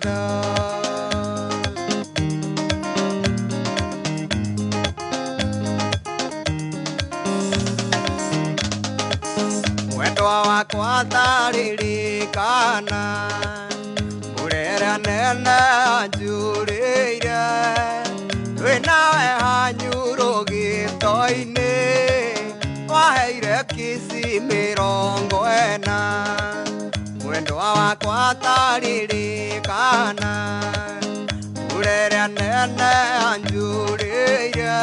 Maitho. Mwendwa wakwa taririkana mbura ĩrĩa nene anjurĩire, twĩ nawe hanyurũgĩto-inĩ, waheire kici 40. Mwendwa wakwa taririkana mbura ĩrĩa nene anjurĩire,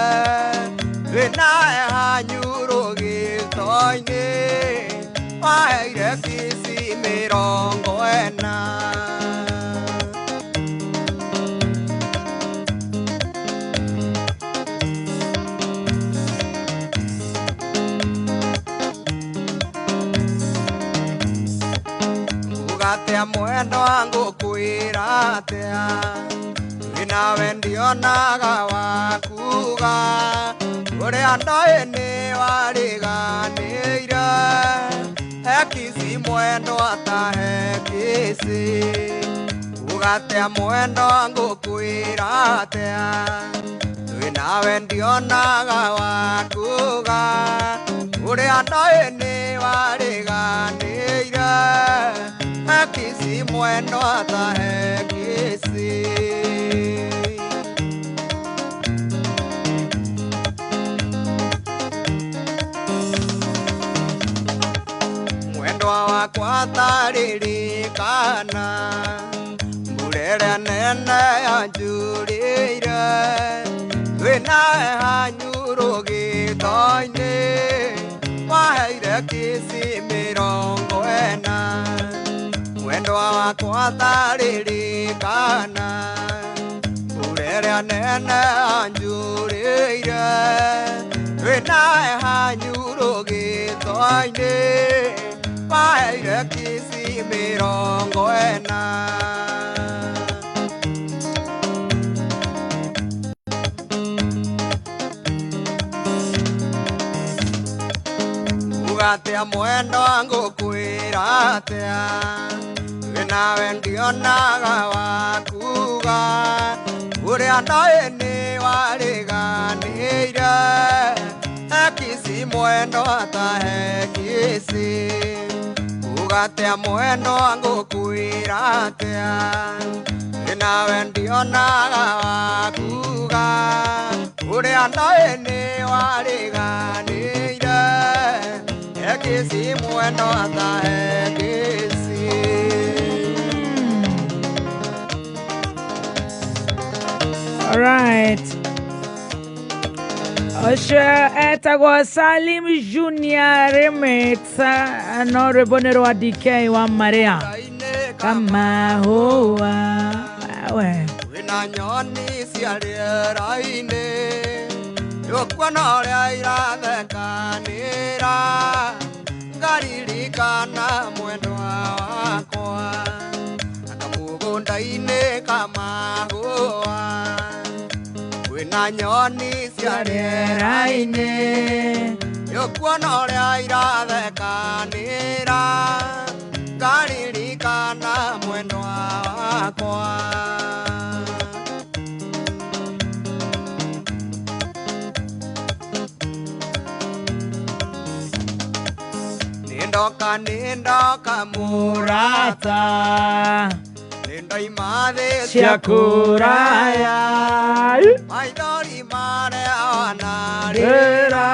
twĩ nawe hanyurũgĩto-inĩ, waheire kici 40. Nguga atĩa mwendwa, ngũkwĩra atĩa, twĩnawe ndionaga wakuga, ũrĩa ndoĩ nĩ wariganĩire, hekici mwendwa ta hekici. Nguga atĩa mwendwa, ngũkwĩra atĩa, twĩnawe ndionaga wakuga, ũrĩa ndoĩ nĩ wariganĩire, hekici mwendwa ta hekici. Mwendwa wakwa taririkana mbura ĩrĩa nene yanjurĩire, twĩ nawe hanyurũgĩto-inĩ, waheire kici 40. Mwendwa wakwa taririkana mbura ĩrĩa nene yanjurĩire, twĩ nawe hanyurũgĩto-inĩ, waheire kici 40. Nguga atĩa mwendwa, ngũkwĩra atĩa, twĩnawe ndionaga wakuga, ũrĩa ndoĩ nĩ wariganĩire, hekici mwendwa ta hekici. Nguga atĩa mwendwa, ngũkwĩra atĩa, twĩnawe ndionaga wakuga, ũrĩa ndoĩ nĩ wariganĩire, hekici mwendwa ta hekici. All right. Ũcio etagwo Salim Junior Remix, no rwĩmbo nĩ rwa DK wa Maria kama hua we. Wĩna nyoni cia rĩera-inĩ, ndũkuona ũrĩa irathekanĩra, ngaririkana mwendwa wakwa kamũgũnda-inĩ kamahũa. Wĩna nyoni cia rĩera-inĩ, ndũkuona ũrĩa irathekanĩra, ngaririkana mwendwa wakwa. Nĩndoka, nĩndoka mũrata, nĩndoima thĩ cia kũraya, maithori marĩa wanarĩra,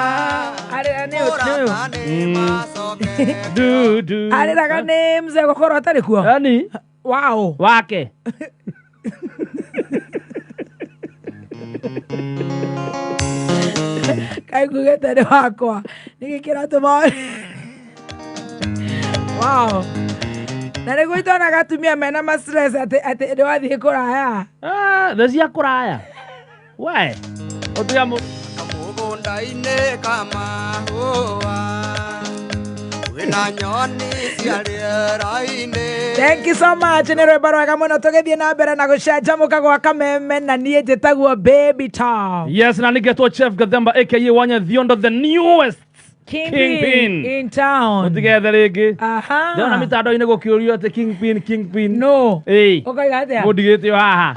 Arĩra nĩ mũrata nĩ macoke. Dudu. Arĩraga nĩ mzee gũkorwo atarĩ kuo. Yani Wow. Wake. Kaĩ ngugĩte nĩ wakwa, nĩkĩ kĩratũma? Wow, na nĩguo itonaga atumia mena ma stress atĩ nĩ wathiĩ kũraya. Ah, thĩ cia kũraya. We. Ũtuya mu. Kamũgũnda-inĩ kamahũa, wĩna nyoni cia rĩera-inĩ. Thank you so much, nĩ rwĩmbo rwega mũno. Tũgĩthiĩ na mbere na gũcanjamũka gwa kameme, na niĩ njĩtagwo Baby Tom. Yes, na nigetwo Chef Gathemba aka Wanya Thiondo, the newest. Kingpin Kingpin. in town. Mũtigethe rĩngĩ. Aha. Ndĩrona mĩtandao-inĩ gũkĩũrio atĩ Kingpin, Kingpin. No. Ĩĩ. Ũkoiga atĩa? Mũndigĩte o haha.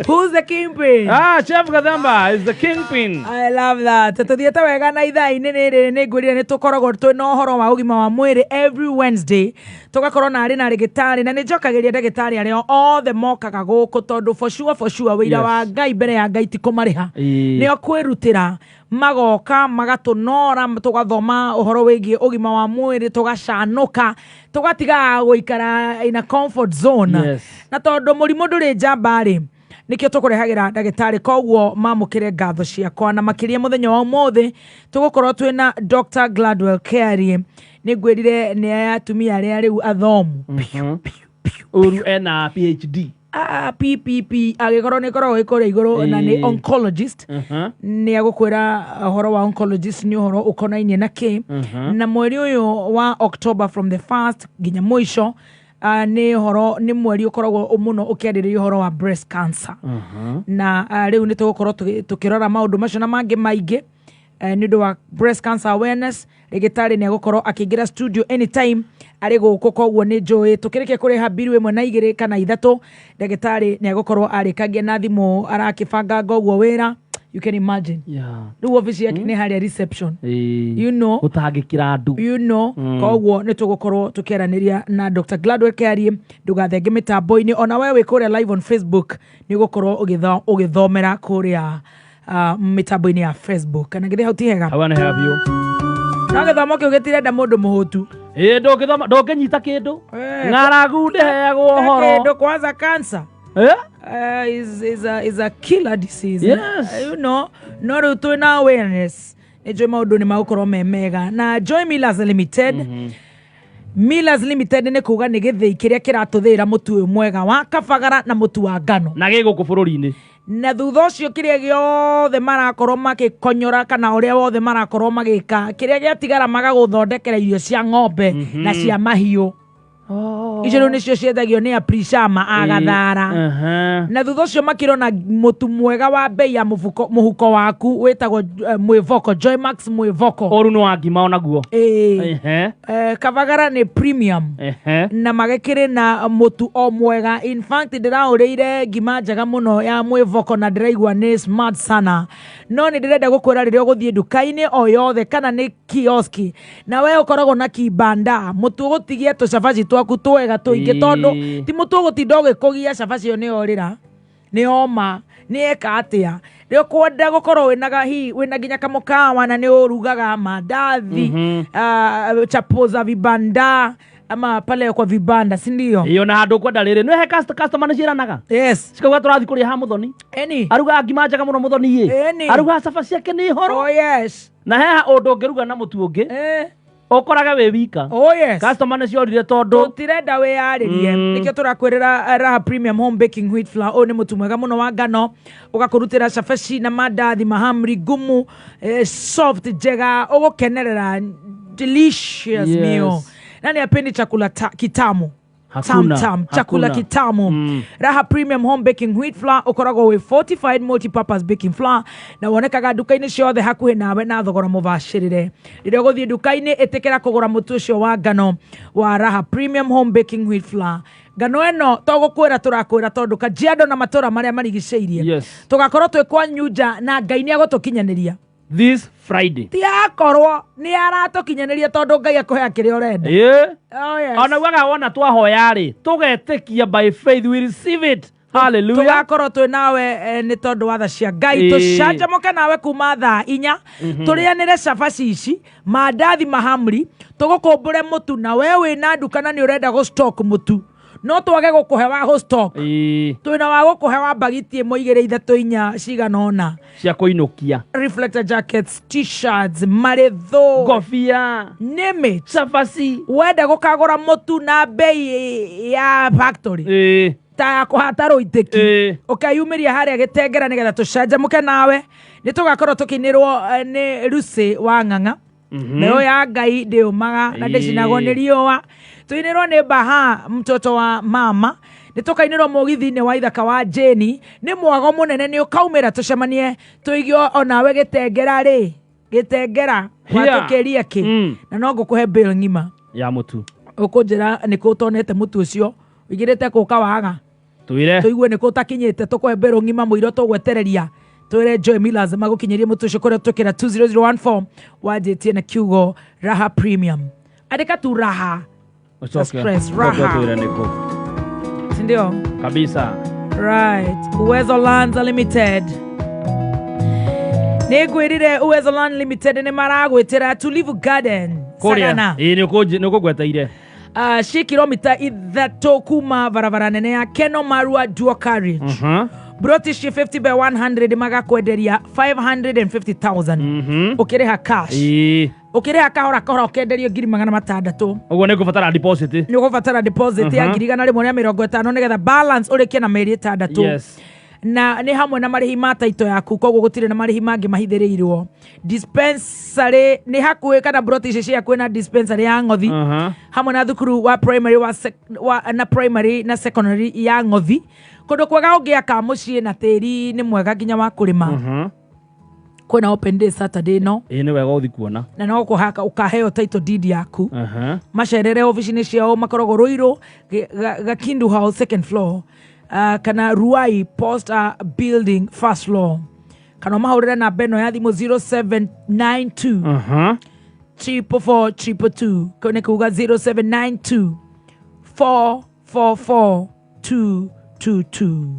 Who's the kingpin? Ah, Chef Gathemba is the kingpin. I love that. Tuthiĩte wega na ithaa-inĩ rĩrĩ nĩ ngwĩrire nĩ tũkoragwo twĩ na ũhoro wa ũgima wa mwĩrĩ every Wednesday. Tũgakorwo na arĩ na rĩgĩtarĩ na nĩ njokagĩria ndagĩtarĩ arĩa othe mokaga gũkũ tondũ for sure wĩira Yes. wa Ngai mbere ya Ngai ti kũmarĩha. Ĩĩ. Nĩo kwĩrutĩra magoka magatũnora tũgathoma ũhoro wĩgiĩ ũgima wa mwĩrĩ tũgacanũka tũgatiga gũikara in a comfort zone. Yes. Na tondũ mũrimũ ndũrĩ njamba rĩ nĩkĩo tũkũrehagĩra ndagĩtarĩ koguo mamũkĩre ngatho ciakwa na makĩria mũthenya wa ũmũthĩ tũgũkorwo twĩna Dr. Gladwell Kearie. Nĩ ngwĩrire nĩ aya atumia arĩa rĩu athomu. Ũru ena PhD. Ah, PPP agĩkorwo nĩ ĩkoragwo ĩ kũrĩa igũrũ na nĩ Ĩĩ. oncologist. Nĩ agũkwĩra ũhoro wa oncologist nĩ ũhoro ũkonainie na kĩ. Na mweri ũyũ wa October from the first nginya mũico, nĩ ũhoro nĩ mweri ũkoragwo mũno ũkĩarĩrĩria ũhoro wa breast cancer. Na rĩu nĩ tũgũkorwo tũkĩrora maũndũ macio na mangĩ maingĩ nĩ ũndũ wa breast cancer awareness. Rĩgĩtarĩ nĩ agũkorwo akĩingĩra studio anytime arĩ gũkũ, koguo nĩ njũĩ tũkĩrĩkia kũrĩha mbiru ĩmwe na igĩrĩ kana ithatũ, ndagĩtarĩ nĩ agũkorwo arĩkangia na thimũ arakĩbanganga ũguo wĩra. You can imagine. Rĩu obici yake nĩ harĩa reception. You know. Gũtangĩkĩra andũ. You know. Koguo nĩ tũgũkorwo tũkĩaranĩria na Dr. Gladwell Kearie. Ndũgathenge mĩtambo-inĩ ona we wĩ kũrĩa live on Facebook nĩ ũgũkorwo ũgĩthomera kũrĩa mĩtambo-inĩ ya Facebook. Na githĩ hau ti hega? Hau nĩ hega biũ. No gĩthomo kĩu gĩtirenda mũndũ mũhũtu. Ĩĩ, ndũngĩthoma ndũngĩnyita kĩndũ. Ng'aragu ndĩheagwo Na ũhoro. kĩndũ kwanza cancer. Eh? Is a killer disease. Yes. You know, no rĩu twĩna awareness nĩ njũĩ maũndũ nĩ magũkorwo me mega. Na Joy Millers Limited. Millers Limited nĩ kuga nĩ gĩthĩi kĩrĩa kĩratũthĩĩra mũtu ũyũ mwega wa kabagara na mũtu wa ngano. Na gĩ gũkũ bũrũri-inĩ. Na thutha ũcio kĩrĩa gĩothe marakorwo makĩkonyora kana ũrĩa wothe marakorwo magĩka kĩrĩa gĩatigara magagũthondekera irio cia ng'ombe na cia mahiũ. Icio rĩu nĩcio ciendagio nĩ Aprishama agathara. Na thutha ũcio makĩrona mũtu mwega wa bei ya mũhuko waku wĩtagwo Mwĩvoko, Joymax Mwĩvoko. Ũru nĩ wa ngima onaguo. Ĩĩ. Kabagara nĩ premium. Na magĩkĩrĩ na mũtu o mwega. In fact ndĩraũrĩire ngima njega mũno ya Mwĩvoko na ndĩraigua nĩ smart sana. No nĩ ndĩrenda gũkwĩra rĩrĩa ũgũthiĩ nduka-inĩ o yothe kana nĩ kioski na we ũkoragwo na kibanda mũtu ũgũtigia tũcabaci twaku twega tũingĩ tondũ ti mũtu ũgũtinda ũgĩkũgia cabaci ĩyo nĩyorĩra nĩyoma nĩyeka atĩa. Rĩo kwenda gũkorwo wĩna hihi wĩna nginya kamũkawa na nĩ ũrugaga mandathi, chapo za vibanda ama pale kwa vibanda, si ndio? Ĩyo na handũ ũkwenda rĩrĩ nĩ he customer nĩ ciĩranaga. Yes. Cikauga tũrathiĩ kũrĩa ha Mũthoni. Eni. Arugaga ngima njega mũno Mũthoni ĩ. Eni. Arugaga cabaci ciake nĩ horo. Oh yes. Na he ũndũ ũngĩruga na mũtu ũngĩ. Ũkorage wĩ wika. Oh yes. Customer nĩ ciorire tondũ tũtirenda wĩyarĩrie. Nĩkĩo tũrakwĩrĩra Raha Premium Home Baking Wheat Flour. Ũyũ nĩ mũtu mwega mũno wa ngano ũgakũrutĩra cabaci na mandathi mahamri ngumu, soft njega ũgũkenerera delicious meal. Nani apendi chakula kitamu? Hakuna, Tam tam, chakula hakuna. kitamu. Raha Premium Home Baking Wheat Flour ũkoragwo wĩ fortified multi-purpose baking flour na wonekaga nduka-inĩ ciothe hakuhĩ nawe na thogora mũbacĩrĩre. Rĩrĩa ũgũthiĩ nduka-inĩ ĩtĩkĩra kũgũra mũtu ũcio wa ngano wa Raha Premium Home Baking Wheat Flour. Ngano ĩno to gũkwĩra tũrakwĩra tondũ Kajiado na matũra marĩa marigicĩirie. Tũgakorwo twĩ kwa Nyunja na Ngai nĩ agũtũkinyanĩria. This Friday. Ti akorwo nĩ aratũkinyanĩria tondũ Ngai akũhea kĩrĩa ũrenda. Ĩĩ. Oh, yes. Ona ugaga wona twahoya rĩ tũgetĩkia by faith we receive it. Hallelujah. Tũgakorwo twĩ nawe nĩ tondũ wa tha cia Ngai. Tũcanjamũke nawe kuma thaa inya. Tũrĩanĩre cabaci ici mandathi mahamri tũgũkũmbũre mũtu na we wĩna nduka na nĩ ũrenda gũ stock mũtu no twage gũkũhe wa gũ stock. Twĩna wa gũkũhe wa mbagiti ĩmwe igĩrĩ ithatũ inya cigana ũna Cia kũinũkia. Reflector jackets, t-shirts, marĩthũ, ngobia, name it. Cabaci. Wenda gũkagũra mũtu na bei ya factory ta ya kũhata rũitĩki ũkeyumĩria harĩa gĩtengera nĩgetha tũcanjamũke nawe. Nĩ tũgakorwo tũkĩinĩrwo nĩ Lucy wa Ng'ang'a. Mbeũ ya Ngai ndĩũmaga na ndĩcinagwo nĩ riũa. Tũinĩrwo nĩ Baha mtoto wa mama. Nĩ tũkainĩrwo mũgithi-inĩ wa ithaka wa Jane. Nĩ mwago mũnene nĩ ũkaumĩra tũcemanie tũigio onawe gĩtengera rĩ. Gĩtengera Here. watũkĩria kĩ na no ngũkũhe bill ng'ima Ya mũtu. Ũkũnjĩra nĩkũ ũtonete mũtu ũcio ũigĩrĩte kũka waga. Twĩre. Tũigue nĩkũ ũtakinyĩte, tũkũhe bill ng'ima mũiro tũgwetereria twĩre Joy Millers magũkinyĩrie mũtu ũcio kũrĩa tũkĩra 20014 wanjĩtie na kiugo Raha Premium. Andĩka tu Raha. Ũcoke. Express, Ũcoke Raha. ũtwĩre nĩkũ. Sindio? Kabisa. Right. Uwezo Lands Limited. Nĩ ngwĩrire Uwezo Land Limited nĩ maragwĩtĩra Tulivu Garden Kũrĩa. Sagana. Ĩĩ nĩ ũkũgweteire. Ci kilomita 3 kuma barabara nene ya Keno Marua Dual Carriage. Broti ci 50 by 100 magakwenderia 550,000 ũkĩrĩha cash. Ũkĩrĩha kahora kahora ũkenderio 600,000. Ũguo nĩ ngũbatara deposit. Nĩ ũgũbatara deposit ya 150,000 nĩgetha balance ũrĩkie na mĩeri 6. Na nĩ hamwe na marĩhi ma taito yaku, koguo gũtirĩ na marĩhi mangĩ mahithĩrĩirwo. Dispensary nĩ hakuhĩ kana broti ici ci hakuhĩ na dispensary ya Ng'othi, hamwe na thukuru wa primary wa, wa na primary na secondary ya Ng'othi. Kũndũ kwega ũngĩaka mũciĩ na tĩri nĩ mwega nginya wa kũrĩma. Kwĩna open day Saturday no. Ĩĩ nĩ wega ũthi kuona. Na no kũhaka ũkaheo title deed yaku. Macerere obici-inĩ ciao, makoragwo Ruiru Gakindu House second floor, kana Ruai Post Building first floor, kana ũmahũrĩre namba ĩno ya thimũ 0792 444 222. Kĩu nĩ kuga 0792 444 222.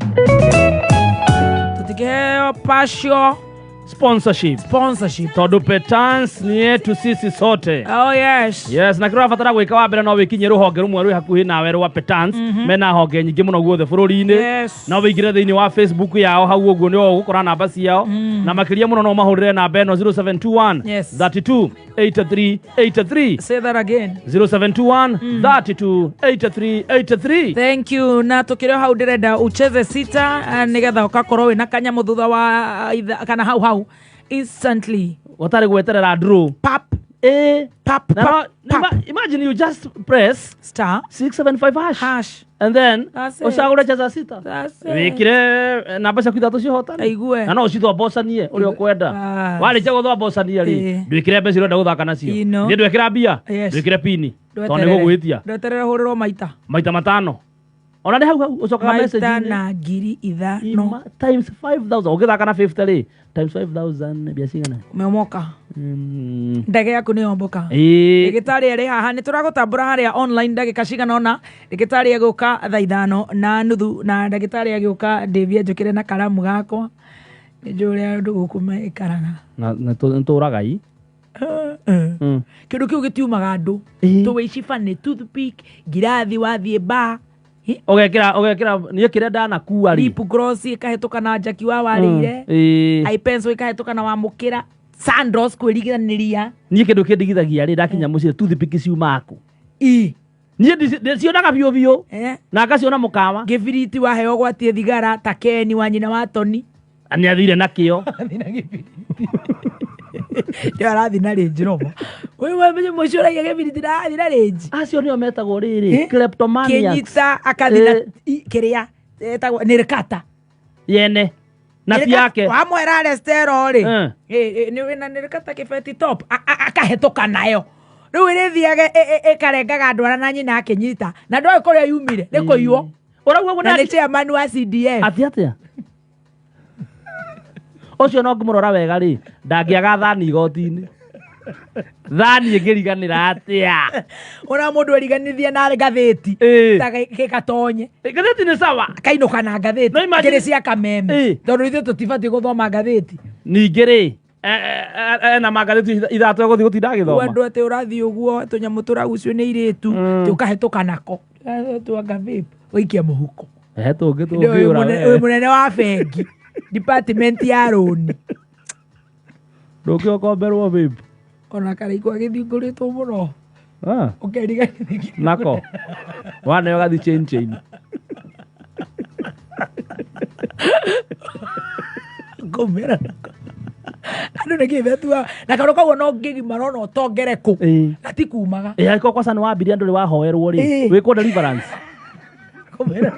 Tũtikĩheo partial Sponsorship. Sponsorship. Tondũ Petans nĩ yetu sisi sote. Oh yes. Yes, na kĩrĩa ũrabatara gwĩka wa mbere no wĩkinyie rũhonge rũmwe rwĩ hakuhĩ nawe rwa Petans. Mena honge nyingĩ mũno guothe bũrũri-inĩ. No wĩingĩre thĩinĩ wa Facebook yao hau ũguo nĩ ũgũkora namba ciao. Na makĩria mũno no mahũrĩre namba ĩno 0721 32 83 83. Say that again. 0721 32 83 83. Thank you. Na tukĩrĩ o hau ndĩrenda ucheze sita, nĩgetha ũgakorwo wĩna kanyamũ thutha wa kana hau hau instantly. Gũtarĩ gweterera draw. Pap. Pap, Na pap, no, pap. Imagine you just press star 675 hash. Hash. And then That's it. ũcagũre cheza sita. That's it. Wĩkĩre namba ciaku ithatũ ciahotana. Aigue. Na no ũcithombocanĩe ũrĩa ũkwenda. Bas. Warĩkia gũthombocanĩa rĩ, ndwĩkĩre mbeca iria ũrenda gũthaka nacio. Ino. Niĩ ndwekĩra mbia, Yes. ndwĩkĩre pini. Tondũ nĩ Ndweterere. gũgwĩtia. Ndweterere hũrĩrwo maita. Maita matano. Ona nĩ hau hau ũcokaga Maita message-inĩ. na 5,000. Times 5,000. Ũgĩthaka na 50 rĩ, times 5,000 mbia cigana? Umeomoka. Ndege yaku nĩ yomboka. Ndagĩtarĩ arĩ haha, nĩ tũragũtambũra harĩa online ndagĩka cigana ũna. Ndagĩtarĩ agĩũka thaa 5:30, na ndagĩtarĩ agĩũka ndĩthie njũkĩre na karamu gakwa nĩ njũĩ ũrĩa andũ gũkũ maikaraga. Na nĩ tũraga i. Kĩndũ kĩu gĩtiumaga andũ. Tũwĩici bani, toothpick, ngirathi, wathiĩ bar. Ũgekĩra niĩ kĩrĩa ndanakua rĩ. Lip gloss ĩkahĩtũka na njaki wa warĩire. Eye pencil ĩkahĩtũka na wamũkĩra sandals kwĩriganĩria. Niĩ kĩndũ kĩndigithagia rĩ, ndakinya mũciĩ toothpick ciumaga kũ? I. Niĩ ndĩcionaga biũ biũ. Na ngaciona mũkawa. Gĩbiriti waheo gwatie thigara ta Keni wa nyina wa Toni. Nĩ athire nakĩo. Athire na gĩbiriti. Ndio arathi na Range Rover. Wewe mũciĩ ũraiga gĩbiriti na arathi na Range. Acio nĩo metagwo rĩrĩ, kleptomaniacs. Kĩnyita akathi na kĩrĩa ĩtagwo nĩ rĩkata. Yene. Na ti yake. Wamwĩra Restero rĩ. Nĩ wĩna nĩ rĩkata kĩbeti top akahĩtũka nayo. Rĩu ĩrĩthiage ĩkarengaga ndwara na nyina akĩnyita. Na ndoĩ kũrĩa yumire, nĩ kũiywo. Ũrauga ũguo Na na nĩ chairman wa CDF. Atĩ atĩa? Ũcio no ngĩmũrora wega rĩ, ndangĩaga thani igoti-inĩ. Thani ĩngĩriganĩra atĩa? Ona mũndũ eriganithia na ngathĩti. Ta gĩgatonye. Ngathĩti nĩ sawa. Akainũka na ngathĩti. No imagine Kĩrĩ cia kameme. Tondũ ithuĩ tũtibatiĩ gũthoma ngathĩti. Ningĩ rĩ, ena mangathĩti ithatũ egũthiĩ gũtinda agĩthoma. Andũ atĩ ũrathiĩ ũguo tũnyamũ tũragucio nĩ irĩtu, tĩ ũkahĩtũka nako. Twanga vape, ũikie mũhuko. He tũngĩ Wĩ tũngĩũra we. mũnene wa bengi, department ya rũni. Ndũngĩokomberwo vape. Ona karaikwa gĩthingũrĩtwo mũno. Ũkeriganithia. Nako. Waneo gathi chain chain. Ngũmĩra nako. Andũ nĩ kĩ metua. Na kaũndũ kau ona ũngĩgimara ona ũtongere kũ. Gatikumaga. Angĩkorwo kwanza nĩ wambirie andũ rĩ wahoerwo rĩ, wĩkwo deliverance. Ngũmĩra.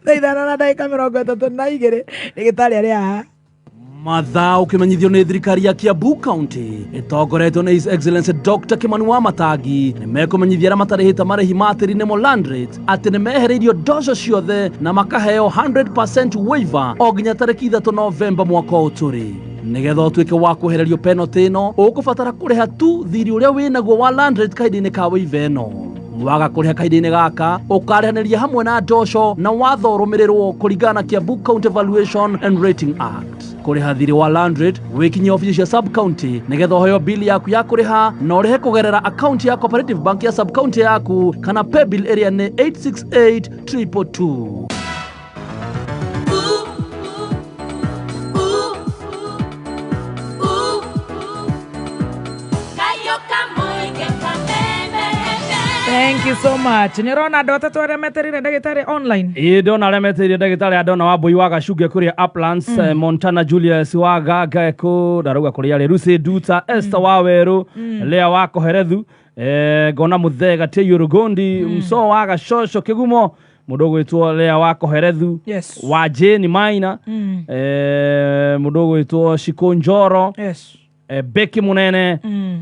5:32, ndagĩtarĩ arĩ haha. Mathaa ũkĩmenyithio nĩ thirikari ya Kiambu County ĩtongoretio nĩ His Excellency Dr. Kimani wa Matangi nĩ mekũmenyithia arĩa matarĩhĩte marĩhi ma tĩri nĩmo land rates atĩ nĩ mehereirio ndoco ciothe na makaheo 100% waiver o nginya tarĩki 3 Novemba mwaka ũyũ tũrĩ. Nĩgetha ũtuĩke wa kwehererio penalty ĩno ũkũbatara kũrĩha tu thirĩ ũrĩa wĩnaguo wa land rate kahinda-inĩ ka waiver ĩno. Waga kũrĩha kahinda-inĩ gaka ũkarĩhanĩria hamwe na ndoco na watho ũrũmĩrĩrwo kũringana na Kiambu County Valuation and Rating Act. Kũrĩha thirĩ wa land rate wĩkinyie obici cia sub county nĩgetha ũheo bili yaku ya kũrĩha na ũrĩhe kũgerera akaunti ya Cooperative Bank ya sub county yaku kana paybill ĩrĩa nĩ 868222. Thank you so much. Nä rona andå atatå arä a metereire ndagätarä online. Ĩĩ ndona arĩa metereire ndagĩtarĩ andona wa Mbui wa Gacunge kũrĩa Uplands, Montana Julius wa Gaga kũ ndarauga kũrĩa arĩ Lucy Duta, Esther wa Werũ, Lea wa Koherethu, ngona Mũthee Gatĩi Ũrũgũndi, Mso wa Gacoco Kĩgumo, mũndũ ũgwĩtwo Lea wa Koherethu, Yes. wa Jane Maina, mũndũ ũgwĩtwo Shiko Njoro, Yes. Becky Munene,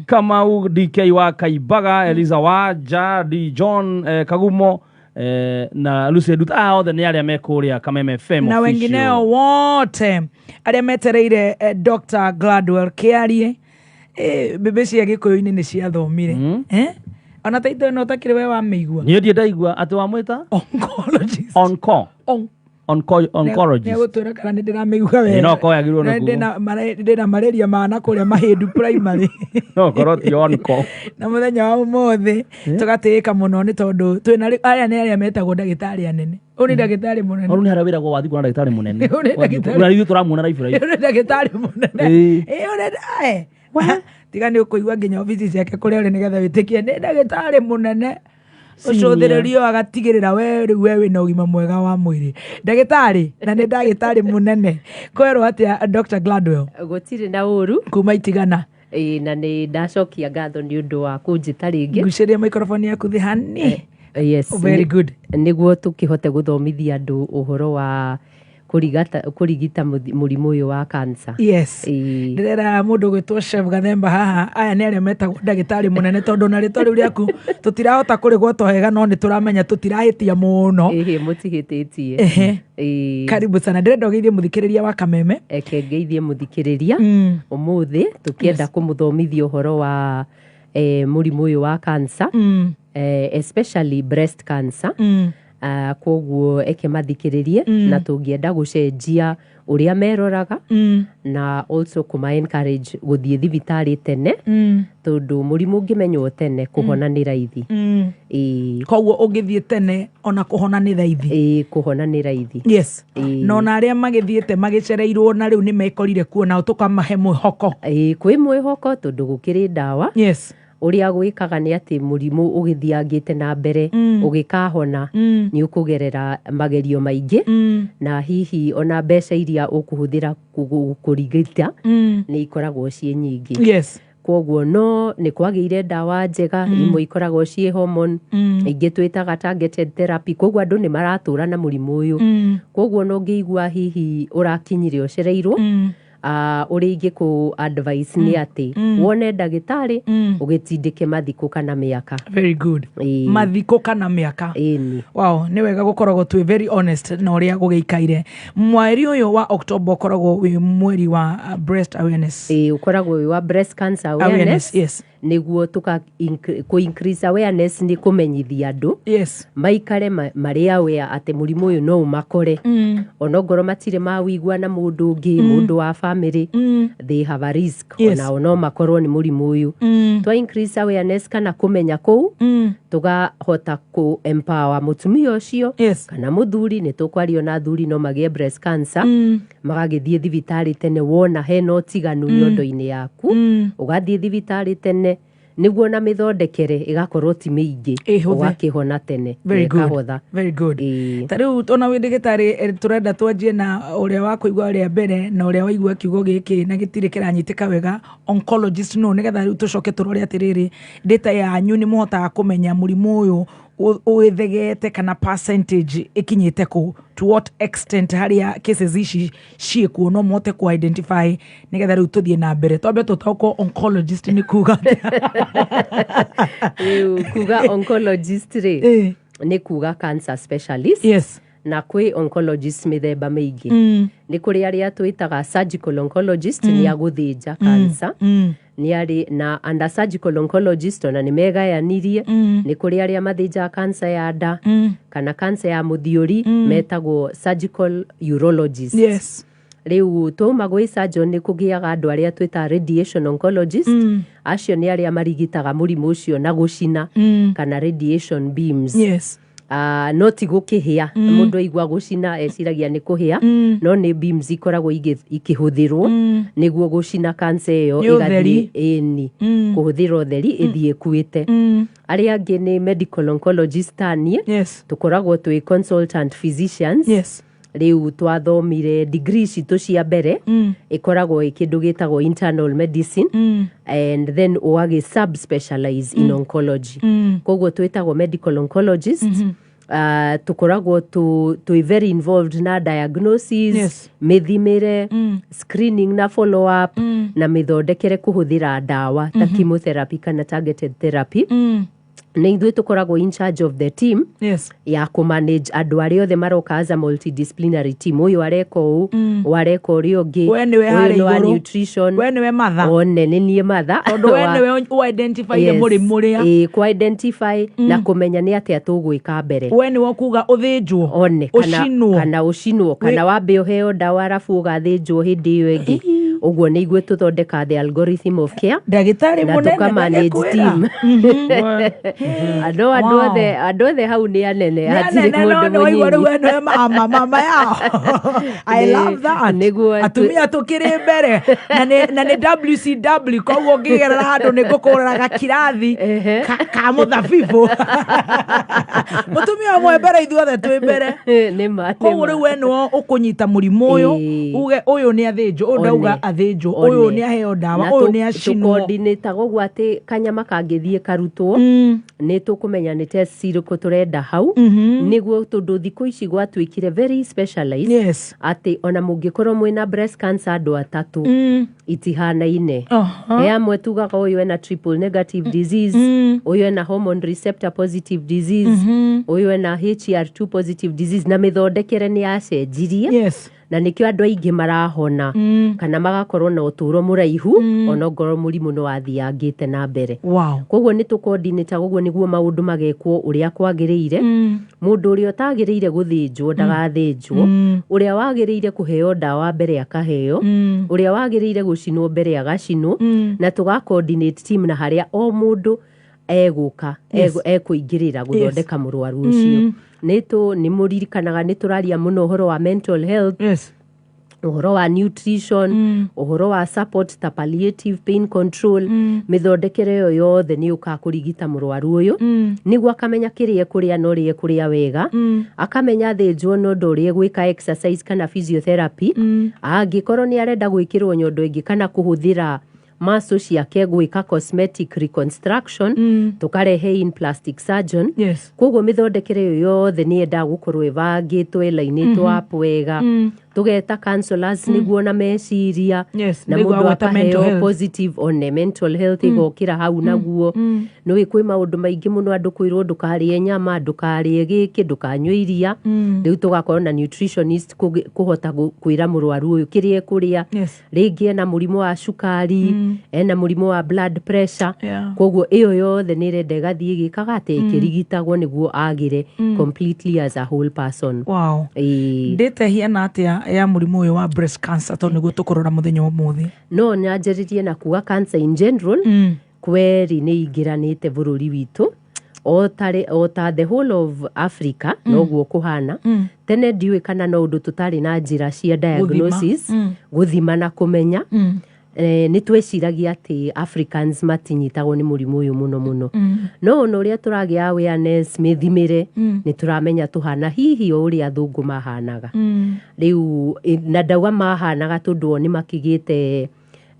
Kamau DK wa Kaibaga, Eliza Waja, D John, Kagumo, na Lucy Duta. Aya othe nĩ arĩa me kũrĩa Kameme FM na official. wengineo wote arĩa metereire Dr. Gladwell Kĩarie, mbĩmbĩ cia gĩkũyũ-inĩ nĩ ciathomire. Eh? Ona ta ito ĩno ũtakĩrĩ we wamĩigua. Niĩ ndirĩ ndaigua atĩ wamwĩta Oncologist. Onco On- oncologist. Nĩegũtwĩra kana nĩ ndĩramĩigua wega. Ĩ, no korwo yagĩrĩirwo nĩ Na kuga. ndĩna malaria mana kũrĩa Mahĩndu primary. No korwo ti onco. Na mũthenya wa ũmũthĩ tũgatĩĩka mũno nĩ tondũ twĩna aya nĩ arĩa metagwo ndagĩtarĩ anene. Ũyũ nĩ ndagĩtarĩ mũnene. Hau nĩ harĩa wĩragwo wathiĩ kuona ndagĩtarĩ mũnene. Ũyũ nĩ ndagĩtarĩ. Ũrĩa ithuĩ tũramuona raibu raibu. Ũyũ nĩ ndagĩtarĩ mũnene. Ĩĩ. Ĩĩ, ũyũ nĩ tiga nĩ ũkũigua nginya obici ciake kũrĩa ũrĩ nĩgetha wĩtĩkie nĩ ndagĩtarĩ mũnene. Ũcũthĩrĩrio agatigĩrĩra we rĩu we wĩna ũgima mwega wa mwĩrĩ. Ndagĩtarĩ, na nĩ ndagĩtarĩ mũnene. Kwerwo atĩa Dr. Gladwell? Gũtirĩ na ũru. Kuma Itigana. Ĩĩ, na nĩ ndacokia ngatho nĩ ũndũ wa kũnjĩta rĩngĩ. Ngucĩria microphone yaku thĩ hani. Yes. Very good. Nĩguo tũkĩhote gũthomithia andũ ũhoro wa kũrigita mũrimũ ũyũ wa cancer. Yes. Ĩĩ. Ndĩrera mũndũ ũgwĩtwo Chef Gathemba haha, aya nĩ arĩa metagwo ndagĩtarĩ mũnene tondũ na rĩtwa rĩu rĩaku tũtirahota kũrĩgwata wega no nĩ tũramenya tũtirahĩtia mũno. Ĩhĩ, mũtihĩtĩtie. Ehe. Ĩĩ. Karibu sana. Ndĩrenda ũgeithie mũthikĩrĩria wa Kameme. Eke ngeithie mũthikĩrĩria. Ũmũthĩ tũkĩenda kũmũthomithia ũhoro wa mũrimũ ũyũ wa cancer. Especially breast cancer. Koguo eke mathikĩrĩrie na tũngĩenda gũcenjia ũrĩa meroraga na also kũma encourage gũthiĩ thibitarĩ tene tondũ mũrimũ ũngĩmenywo tene kũhona nĩ raithi. Ĩĩ. Koguo ũngĩthiĩ tene ona kũhona nĩ raithi. Ĩĩ, kũhona nĩ raithi. Yes. Ĩĩ. Na ona arĩa magĩthiĩte magĩcereirwo na rĩu nĩ mekorire kuo nao tũkamahe mwĩhoko. Ĩĩ, kwĩ mwĩhoko tondũ gũkĩrĩ ndawa. Yes. Ũrĩa gwĩkaga nĩ atĩ mũrimũ ũgĩthiangĩte na mbere ũgĩkahona nĩ ũkũgerera magerio maingĩ na hihi ona mbeca iria ũkũhũthĩra kũrigita nĩ ikoragwo ciĩ nyingĩ. Yes. Koguo no nĩ kwagĩire ndawa njega imwe ikoragwo ciĩ hormone ingĩ twĩtaga targeted therapy. Koguo andũ nĩ maratũra na mũrimũ ũyũ. Koguo no ũngĩigua hihi ũrakinyire ũcereirwo ũrĩa ingĩkũ advice nĩ atĩ wone ndagĩtarĩ ũgĩtindĩke mathikũ kana mĩaka. Very good. Ĩĩ. Mathikũ kana mĩaka. Ĩni. Wow, nĩ wega gũkoragwo twĩ very honest na ũrĩa gũgĩikaire. Mweri ũyũ wa October ũkoragwo wĩ mweri wa breast awareness. Ĩĩ, ũkoragwo wĩ wa breast cancer Awareness, awareness. yes. Nĩguo tũka kũ increase awareness nĩ kũmenyithia andũ. Yes. Maikare marĩ aware atĩ mũrimũ ũyũ no ũmakore. Ona ongorwo matirĩ mawĩigua na mũndũ ũngĩ, mũndũ wa family, they have a risk. Yes. Onao no makorwo nĩ mũrimũ ũyũ. Twa increase awareness kana kũmenya kũu, tũkahota kũ empower mũtumia ũcio. Yes. Kana mũthuri, nĩ tũkwaria ona athuri no magĩe breast cancer. Magagĩthiĩ thibitarĩ tene wona hena ũtiganu nyondo-inĩ yaku. Ũgathiĩ thibitarĩ tene nĩguo na mĩthondekere ĩgakorwo ti mĩingĩ. Ĩhũthe. Ũgakĩhona tene. Very good. Ĩkahotha. Very good. Ĩĩ. Ta rĩu ona wĩ ndagĩtarĩ, tũrenda twanjie na ũrĩa wa kũigua rĩa mbere na ũrĩa waigua kiugo gĩkĩ na gĩtirĩ kĩranyitĩka wega, oncologist no, nĩgetha rĩu tũcoke tũrore atĩrĩrĩ, data yanyu nĩ mũhotaga kũmenya mũrimũ ũyũ Ũgĩthegete kana percentage ĩkinyĩte kũ, to what extent harĩa cases ici ciĩkuo, no mũhote ku identify nĩgetha rĩu tũthiĩ na mbere, twambe tũtaũkwo oncologist nĩ kuga atĩa? Rĩu kuga oncologist rĩ, nĩ kuga cancer specialist. Na kwĩ oncologist mĩthemba mĩingĩ. Nĩ kũrĩ arĩa twĩtaga surgical oncologist, nĩ agũthĩnja cancer. Nĩ arĩ na under surgical oncologist ona nĩ megayanirie. Nĩ kũrĩ arĩa mathĩnjaga cancer ya nda kana cancer ya mũthiũri, metagwo surgical urologist. Rĩu twauma gwĩ surgeon, nĩ kũgĩaga andũ arĩa twĩtaga radiation oncologist. Acio nĩ arĩa marigitaga mũrimũ ũcio na gũcina kana radiation beams. No ti gũkĩhĩa. Mũndũ aigua gũcina eciragia nĩ kũhĩa, no nĩ beams ikoragwo ikĩhũthĩrwo nĩguo gũcina cancer ĩyo. Nĩ ũtheri. Ĩgathiĩ, ĩni, kũhũthĩra ũtheri ĩthiĩ ĩkuĩte. Arĩa angĩ nĩ medical oncologist taniĩ. Tũkoragwo twĩ consultant physicians. Rĩu twathomire degree citũ cia mbere, ĩkoragwo ĩ kĩndũ gĩtagwo internal medicine, and then ũgagĩ subspecialize in oncology. Koguo twĩtagwo medical oncologist. Tũkoragwo twĩ very involved na diagnosis, mĩthimĩre, screening na follow up, na mĩthondekere kũhũthĩra ndawa ta chemotherapy kana targeted therapy. Nĩ ithuĩ tũkoragwo in charge of the team ya kũmanage andũ arĩa othe maroka as a multidisciplinary team. Ũyũ areka ũũ, ũyũ areka ũrĩa ũngĩ, We nĩwe ũyũ harĩa nĩ wa igũrũ. nutrition. We nĩwe matha. One nĩ niĩ matha. Tondũ we nĩwe ũidentifyire mũrimũ ũrĩa. Ĩĩ, kũ-identify na kũmenya nĩ atĩa tũgwĩka mbere. We nĩwe ũkuga ũthĩnjwo, one kana, ũcinwo. Kana ũcinwo, kana wambe ũheo ndawa arabu ũgathĩnjwo hĩndĩ ĩyo ĩngĩ. Ũguo nĩ ithuĩ tũthondeka the algorithm of care ndagĩtarĩ na mũnene tũkamanage ndagĩkwĩra. team. No andũ othe, andũ othe hau nĩ anene. Nĩ Hatirĩ anene, no mũndũ nĩ waigua rĩu mũnyinyi. we nĩwe mama mama yao. I love that. Atumia tũkĩrĩ mbere na nĩ WCW, koguo ũngĩgerera handũ nĩ ngũkũrĩra gakirathi ka mũthabibũ. Mũtumia ũmwe mbere, ithuothe twĩ mbere. Nĩ ma, nĩ Koguo ma. rĩu we nĩwe ũkũnyita mũrimũ ũyũ, uge ũyũ nĩ athĩnjwo, ũyũ ndauga athĩnjwo, ũyũ nĩ aheo ndawa, Na ũyũ nĩ acinwo. tũcoordinataga ũguo atĩ kanyama kangĩthiĩ karutwo, nĩ tũkũmenya nĩ test irĩkũ tũrenda hau, nĩguo tondũ thikũ ici gwatuĩkire very specialized, atĩ ona mũngĩkorwo mwĩna breast cancer andũ atatũ, itihanaine. He amwe tugaga ũyũ ena triple negative disease, ũyũ ena hormone receptor positive disease, ũyũ ena HER2 positive disease, na mĩthondekere nĩ yacenjirie. Na nĩkĩo andũ aingĩ marahona kana magakorwo na ũtũũro mũraihu, onongorwo mũrimũ nĩ wathiangĩte na mbere. Koguo nĩ tũcoordinataga ũguo nĩguo maũndũ magekwo ũrĩa kwagĩrĩire. Mũndũ ũrĩa ũtagĩrĩire gũthĩnjwo ndagathĩnjwo, ũrĩa wagĩrĩire kũheo ndawa mbere akaheo, ũrĩa wagĩrĩire gũcinwo mbere agacinwo, na tũga coordinate team na harĩa o mũndũ egũka ekũingĩrĩra gũthondeka mũrwaru ũcio. Nĩ mũririkanaga nĩ tũraria mũno ũhoro wa mental health, ũhoro wa nutrition, ũhoro wa support ta palliative pain control. Mĩthondekere ĩyo yothe nĩ yũkaga kũrigita mũrwaru ũyũ, nĩguo akamenya kĩrĩa ekũrĩa na ũrĩa ekũrĩa wega, akamenya thĩnjwo na ũndũ ũrĩa egwĩka exercise kana physiotherapy, angĩkorwo nĩ arenda gwĩkĩrwo nyondo ĩngĩ kana kũhũthĩra muscle ciake gwĩka cosmetic reconstruction, tũkarehe in plastic surgeon. Koguo mĩthondekere ĩyo yothe nĩ yendaga gũkorwo ĩbangĩtwo, ĩlainĩtwo up wega. Tũgeta counselors nĩguo na meciria na Nĩguo mũndũ agweta mental akaheo health. Positive one mental health ĩgokĩra hau naguo. Nĩũĩ kwĩ maũndũ maingĩ mũno andũ kwĩrwo ndũkarĩe nyama, ndũkarĩe gĩkĩ, ndũkanyue iria. Rĩu tũgakorwo na nutritionist kũhota kwĩra mũrwaru ũyũ kĩrĩa ekũrĩa. Rĩngĩ ena mũrimũ wa cukari, ena mũrimũ wa blood pressure. Koguo ĩyo yothe nĩ ĩrenda ĩgathiĩ ĩgĩkaga atĩ ĩkĩrigitagwo nĩguo agĩre completely as a whole person. Ĩĩ. Ndĩte hiana atĩa ya mũrimũ ũyũ wa breast cancer, tondũ nĩguo tũkũrora mũthenya wa ũmũthĩ? No nyanjĩrĩrie na kuga cancer in general kweri nĩ ingĩranĩte bũrũri witũ o ta the whole of Africa. Noguo kũhana tene, ndiũĩ kana no ũndũ tũtarĩ na njĩra cia diagnosis, gũthima na kũmenya. Nĩ tweciragia atĩ Africans matinyitagwo nĩ mũrimũ ũyũ mũno mũno, no ona ũrĩa tũragĩa awareness, mĩthimĩre, nĩ tũramenya tũhana hihi o ũrĩa athũngũ mahanaga rĩu. Na ndauga mahanaga tondũ o nĩ makĩgĩte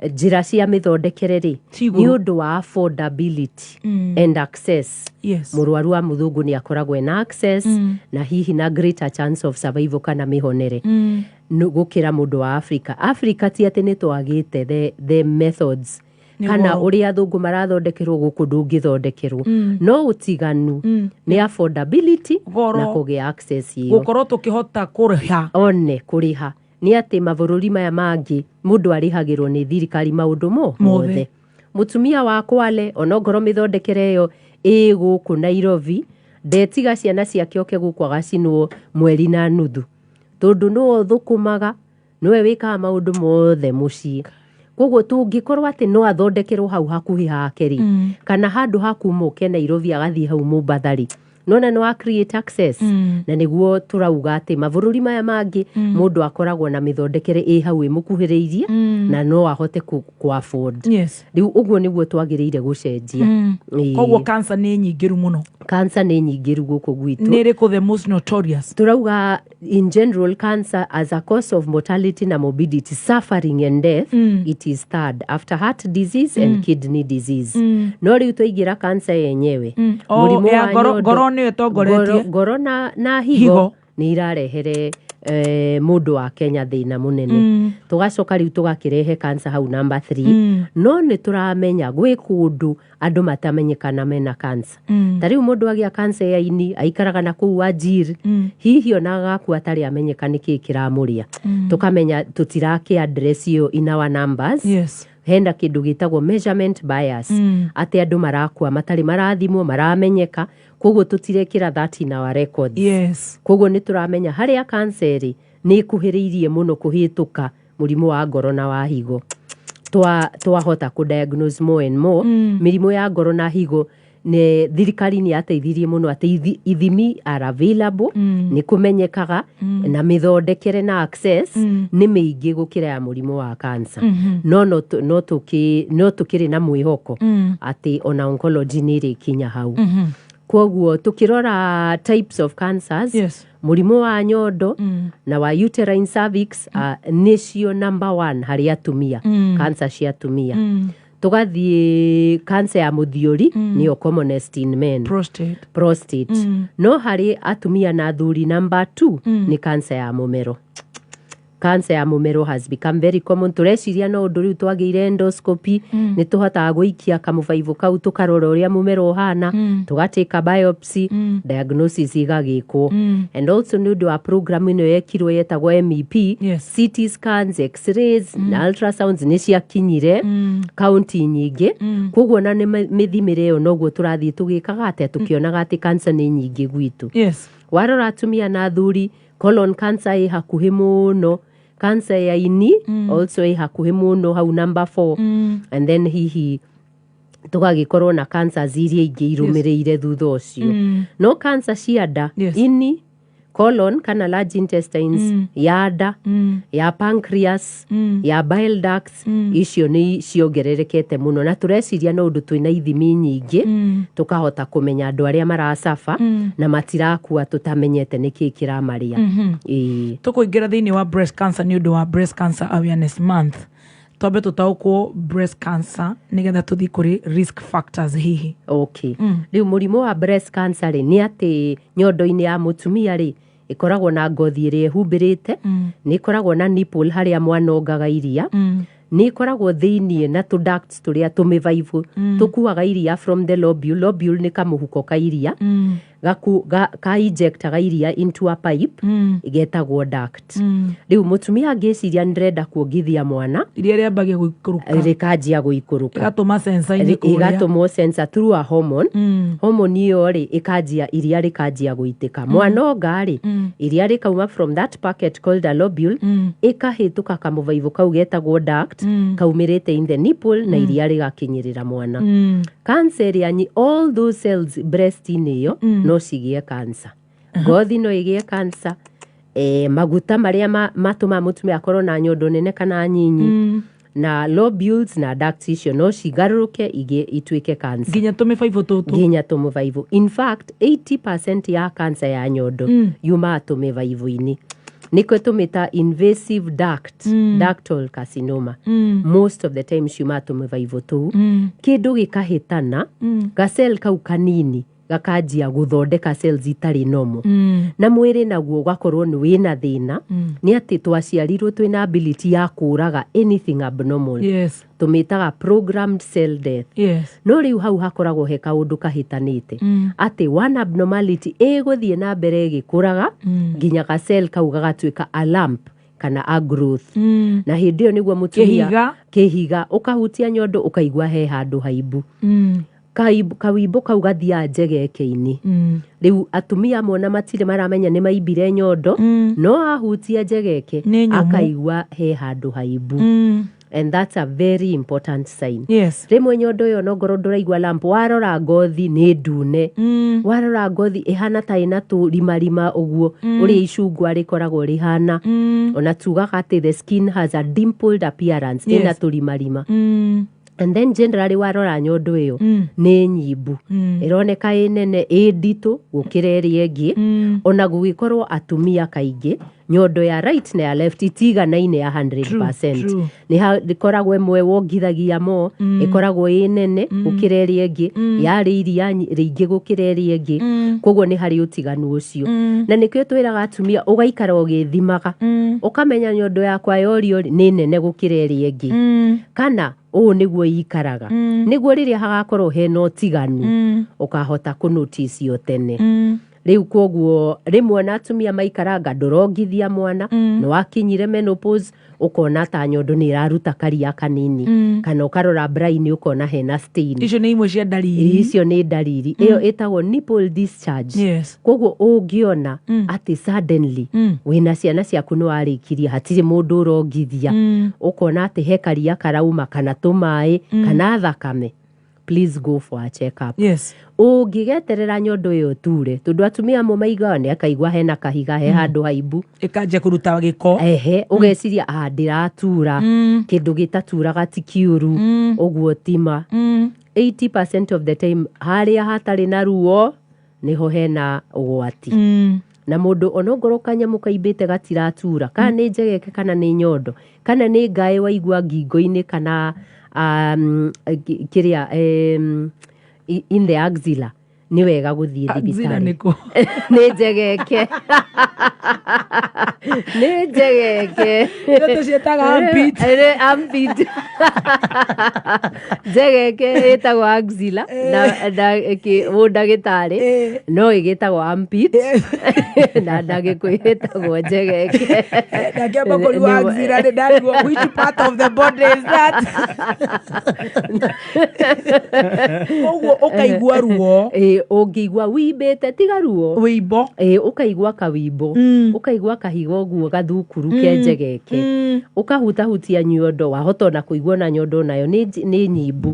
Njĩra cia mĩthondekere rĩ, Ci igũrũ. nĩ ũndũ wa affordability and access. Mũrwaru wa mũthũngũ nĩ akoragwo ena access na hihi na greater chance of survival kana mĩhonere gũkĩra mũndũ wa Africa. Africa ti atĩ nĩ twagĩte the methods Nĩ kana goro. ũrĩa athũngũ marathondekerwo gũkũ ndũngĩthondekerwo, no ũtiganu nĩ affordability Goro. na kũgĩa access ĩyo. Gũkorwo tũkĩhota kũrĩha. One kũrĩha nĩ atĩ mabũrũri maya mangĩ mũndũ arĩhagĩrwo nĩ thirikari maũndũ mo Mothe. mothe. Mũtumia wa Kwale, onongorwo mĩthondekere ĩyo ĩ gũkũ Nairobi, ndetiga ciana ciake oke gũkũ agacinwo mweri na nuthu, tondũ nĩwe ũthũkũmaga, nĩwe wĩkaga maũndũ mothe mũciĩ. Koguo tũngĩkorwo atĩ no athondekerwo hau hakuhĩ hake rĩ, kana handũ ha kuma ũke Nairobi agathiĩ hau Mombatha rĩ, nona nĩ wa create access. Na nĩguo tũrauga atĩ mabũrũri maya mangĩ mũndũ akoragwo na mĩthondekere ĩ hau ĩmũkuhĩrĩirie na no ahote ku afford. Rĩu ũguo nĩguo twagĩrĩire gũcenjia. Ĩĩ. Koguo cancer nĩ nyingĩru mũno. Cancer nĩ nyingĩru gũkũ gwitũ. Nĩ ĩrĩkũ the most notorious? Turauga in general, cancer as a cause of mortality na morbidity, suffering and death, it is third after heart disease and kidney disease. No rĩu twaingĩra cancer yenyewe, Oh, mũrimũ ya wa ngoro- nyondo, ngoro nĩyo ĩtongoretie. Ngoro na higo, Higo. Nĩ irarehere mũndũ wa Kenya thĩna mũnene. Tũgacoka rĩu tũgakĩrehe cancer hau number 3. No nĩ tũramenya gwĩ kũndũ andũ matamenyekana mena cancer. Ta rĩu mũndũ agĩa cancer ya ini aikaraga na kũu Wajir, hihi ona agakua atarĩ amenyeka nĩkĩĩ kĩramũrĩa. Tũkamenya tũtirakĩ address ĩyo in our numbers. Hena kĩndũ gĩtagwo measurement bias, atĩ andũ marakua matarĩ marathimwo, maramenyeka, koguo tũtirekĩra that in our records. Koguo nĩ tũramenya harĩa cancer ĩrĩ nĩ ĩkuhĩrĩirie mũno kũhĩtũka mũrimũ wa ngoro na wa higo. Twahota kũ diagnose more and more mĩrimũ ya ngoro na higo, nĩ thirikari nĩ yateithirie mũno atĩ ithimi are available, nĩ kũmenyekaga na mĩthondekere na access nĩ mĩingĩ gũkĩra ya mũrimũ wa cancer. No tũkĩrĩ na mwĩhoko atĩ ona oncology nĩ ĩrĩkinya hau. Koguo tukirora types of cancers, mũrimũ wa nyondo na wa uterine cervix nĩcio number one harĩ atumia, cancer cia atumia. Tũgathiĩ cancer ya mũthiũri, nĩyo commonest in men. Prostate. Prostate. No harĩ atumia na athuri, number two nĩ cancer ya mũmero. Cancer ya mũmero has become very common. Tũreciria no ũndũ rĩu twagĩire endoscopy, nĩ tũhotaga gũikia kamũbaibũ kau tũkarora ũrĩa mũmero ũhana, tũgatĩka biopsy, diagnosis igagĩkwo. And also nĩ ũndũ wa program ĩno yekirwo yetagwo MEP, CT scans, x-rays na ultrasounds nĩ ciakinyire kaunti nyingĩ. Koguo na nĩ mĩthimĩre ĩyo noguo tũrathiĩ tũgĩkaga atĩa, tũkĩonaga atĩ cancer nĩ nyingĩ gwitũ. Warora atumia na athuri, colon cancer ĩ hakuhĩ mũno, cancer ya ini also ĩ hakuhĩ mũno hau number 4, and then hihi tũgagĩkorwo na cancers iria ingĩ irũmĩrĩire thutha ũcio. No cancer cia nda, ini, colon kana large intestines, ya nda, ya pancreas, ya bile ducts, icio nĩ ciongererekete mũno, na tũreciria no ũndũ twĩna ithimi nyingĩ, tũkahota kũmenya andũ arĩa maracaba na matirakua tũtamenyete nĩkĩĩ kĩramarĩa. Ĩĩ. Tũkũingĩra thĩinĩ wa breast cancer nĩ ũndũ wa Breast Cancer Awareness Month. Twambe tũtaũkwo breast cancer nĩgetha tũthiĩ kũrĩ risk factors hihi. Okay, rĩu mũrimũ wa breast cancer rĩ, nĩ atĩ nyondo-inĩ ya mũtumia rĩ, ĩkoragwo na ngothi ĩrĩa ĩhumbĩrĩte, nĩ ĩkoragwo na nipple harĩa mwana ongaga iria, nĩ ĩkoragwo thĩiniĩ na tũ ducts tũrĩa tũmĩbaibũ tũkuaga iria from the lobule. Lobule nĩ kamũhuko ka iria ka injectaga iria into a pipe getagwo duct. Rĩu mũtumia angĩciria nĩndĩrenda kuongithia mwana, iria rĩambagia gũikũrũka, rĩkanjia gũikũrũka. Ĩgatũma sensor-inĩ kũrĩa. Ĩgatũmwo sensor through a hormone. Hormone ĩyo rĩ, ĩkanjia, iria rĩkanjia gũitĩka. Mwana onga rĩ, iria rĩkauma from that packet called a lobule, ĩkahĩtũka kamũbaibũ kau getagwo duct kaumĩrĩte in the nipple, na iria rĩgakinyĩrĩra mwana. Cancer ya all those cells breast-inĩ ĩyo no cigĩe cancer. Ngothi no ĩgĩe cancer, maguta marĩa matũmaga mũtumia akorwo na nyondo nene kana nyinyi, na lobules na ducts icio no cigarũrũke igĩe ituĩke cancer. Nginya tũmĩbaibũ tũtũ. Nginya tũmũbaibũ. In fact, 80% ya cancer ya nyondo yumaga tũmĩbaibũ-inĩ. Nĩkĩo tũmĩta invasive duct, ductal carcinoma. Most of the time ciumaga tũmĩbaibũ tũu. Kĩndũ gĩkahĩtana, gacell kau kanini gakanjia gũthondeka cells itarĩ normal. Na mwĩrĩ naguo ũgakorwo nĩ wĩna thĩna, nĩ atĩ twaciarirwo twĩna ability ya kũraga anything abnormal. Tũmĩtaga programmed cell death. No rĩu hau hakoragwo he kaũndũ kahĩtanĩte, atĩ one abnormality ĩgũthiĩ na mbere ĩgĩkũraga nginya gacell kau gagatuĩka a lump kana a growth. Na hĩndĩ ĩyo nĩguo mũtumia Kĩhiga. Kĩhiga, ũkahutia nyondo ũkaigua he handũ haimbu. Kawimbo kau gathiaga njegeke-inĩ. Rĩu atumia mona matirĩ maramenya nĩ maimbire nyondo, no ahutia njegeke Nĩ nyũmũ. akaigua he handũ haimbu. And that's a very important sign. Rĩmwe nyondo ĩyo nongorwo ndũraigua lump, warora ngothi nĩ ndune. Warora ngothi ĩhana ta ĩna tũrimarima ũguo, ũrĩa icungwa rĩkoragwo rĩhana. Ona tugaga atĩ the skin has a dimpled appearance, ĩna tũrimarima. And then generally warora nyondo ĩyo nĩ nyimbu, ĩroneka ĩ nene, ĩ nditũ gũkĩra ĩrĩa ĩngĩ. Ona gũgĩkorwo atumia kaingĩ nyondo ya right na ya left itiganaine ya 100%. True. Nĩ ĩkoragwo ĩmwe wongithagia mo, ĩkoragwo ĩ nene gũkĩra ĩrĩa ĩngĩ, yarĩ iria rĩingĩ gũkĩra ĩrĩa ĩngĩ. Koguo nĩ harĩ ũtiganu ũcio. Na nĩkĩo twĩraga atumia ũgaikara ũgĩthimaga, ũkamenya nyondo yakwa yorio nĩ nene gũkĩra ĩrĩa ĩngĩ, kana ũũ nĩguo ikaraga, nĩguo rĩrĩa hagakorwo hena ũtiganu ũkahota kũnoticio tene. Rĩu koguo rĩmwe na atumia maikaranga ndũrongithia mwana, nĩ wakinyire menopause, ũkona ta nyondo nĩ ĩraruta karia kanini, kana ũkarora bra-inĩ ũkona hena stain. Icio nĩ imwe cia ndariri. Icio nĩ ndariri. Ĩyo ĩtagwo nipple discharge. Koguo ũngĩona atĩ suddenly wĩna ciana ciaku nĩ warĩkirie, hatirĩ mũndũ ũrongithia, ũkona atĩ he karia karauma kana tũmaĩ kana thakame, please go for a check up. Ũngĩgeterera nyondo ĩyo ture, tondũ atumia amwe maigaga nĩ akaigua hena kahiga he handũ haimbu, Ĩkanjia kũruta gĩko. Ehe, ũgeciria ah, ndĩratura, kĩndũ gĩtaturaga ti kĩũru, ũguo tima. 80% of the time harĩa hatarĩ na ruo nĩho hena ũgwati. Na mũndũ onongorwo kanyamũ kaimbĩte gatiratura, kana nĩ njegeke, kana nĩ nyondo, kana nĩ ngaĩ waigua ngingo-inĩ, kana kĩrĩa in the axilla, nĩ wega gũthiĩ Axilla thibitarĩ. nĩkũ? Nĩ njegeke, nĩ njegeke. Nĩ tũciĩtaga armpit. Nĩ armpit. Njegeke ĩtagwo axilla na ũndagĩtarĩ no ĩgĩtagwo armpit, na ndagĩkũyũ ĩtagwo njegeke. Ndakĩamba kũrigwo axilla nĩ ndarigwo which part of the body is that. Koguo ũkaigua ruo. Ĩ, ũngĩigua wimbĩte, tiga ruo. Wĩimbo. Ĩ, ũkaigua kawimbo, ũkaigua kahiga ũguo gathukuru kenjegeke, ũkahutahutia nyondo, wahota ona kũigua ona nyondo nayo nĩ nyimbu.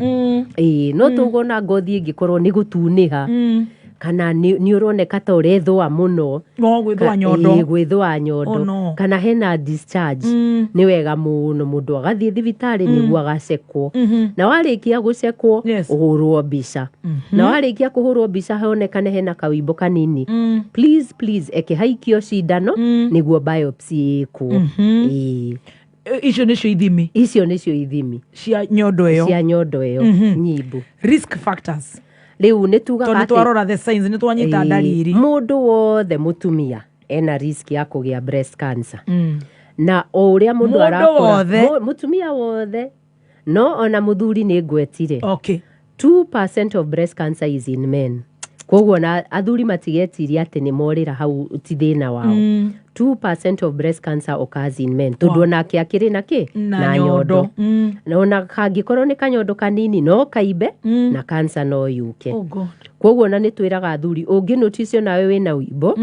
Ĩ, no tũgona ngothi ĩngĩkorwo nĩ gũtunĩha, kana nĩ ũroneka ta ũrethũa mũno. No gwĩthũa nyondo. Ĩ, gwĩthũa nyondo. Oh, no. Kana hena discharge, nĩ wega mũno mũndũ agathiĩ thibitarĩ nĩguo agacekwo. Na warĩkia gũcekwo, ũhũrwo mbica. Na warĩkia kũhũrwo mbica honekane hena kawimbo kanini, please, please eke haikio cindano nĩguo biopsy ĩkwo. Ĩĩ. Icio nĩcio ithimi. Icio nĩcio ithimi cia nyondo ĩyo. Cia nyondo ĩyo nyimbu. Risk factors. Rĩu nĩ tugaga Tondũ nĩ atĩ twarora the signs, nĩ twanyita ndariri. Mũndũ wothe mũtumia ena risk ya kũgĩa breast cancer. Na o ũrĩa mũndũ Mũndũ arakũra, wothe? Mũtumia wothe, no ona mũthuri nĩ ngwetire. 2% of breast cancer is in men. Koguo na athuri matigetirie atĩ nĩ morĩra hau ti thĩna wao. 2% of breast cancer occurs in men, tondũ onake akĩrĩ na kĩ? Na nyondo. Na ona kangĩkorwo nĩ kanyondo kanini no kaimbe, na cancer no yũke. Oh God. Koguo ona nĩ twĩraga athuri, ũngĩ notice nawe wĩna wimbo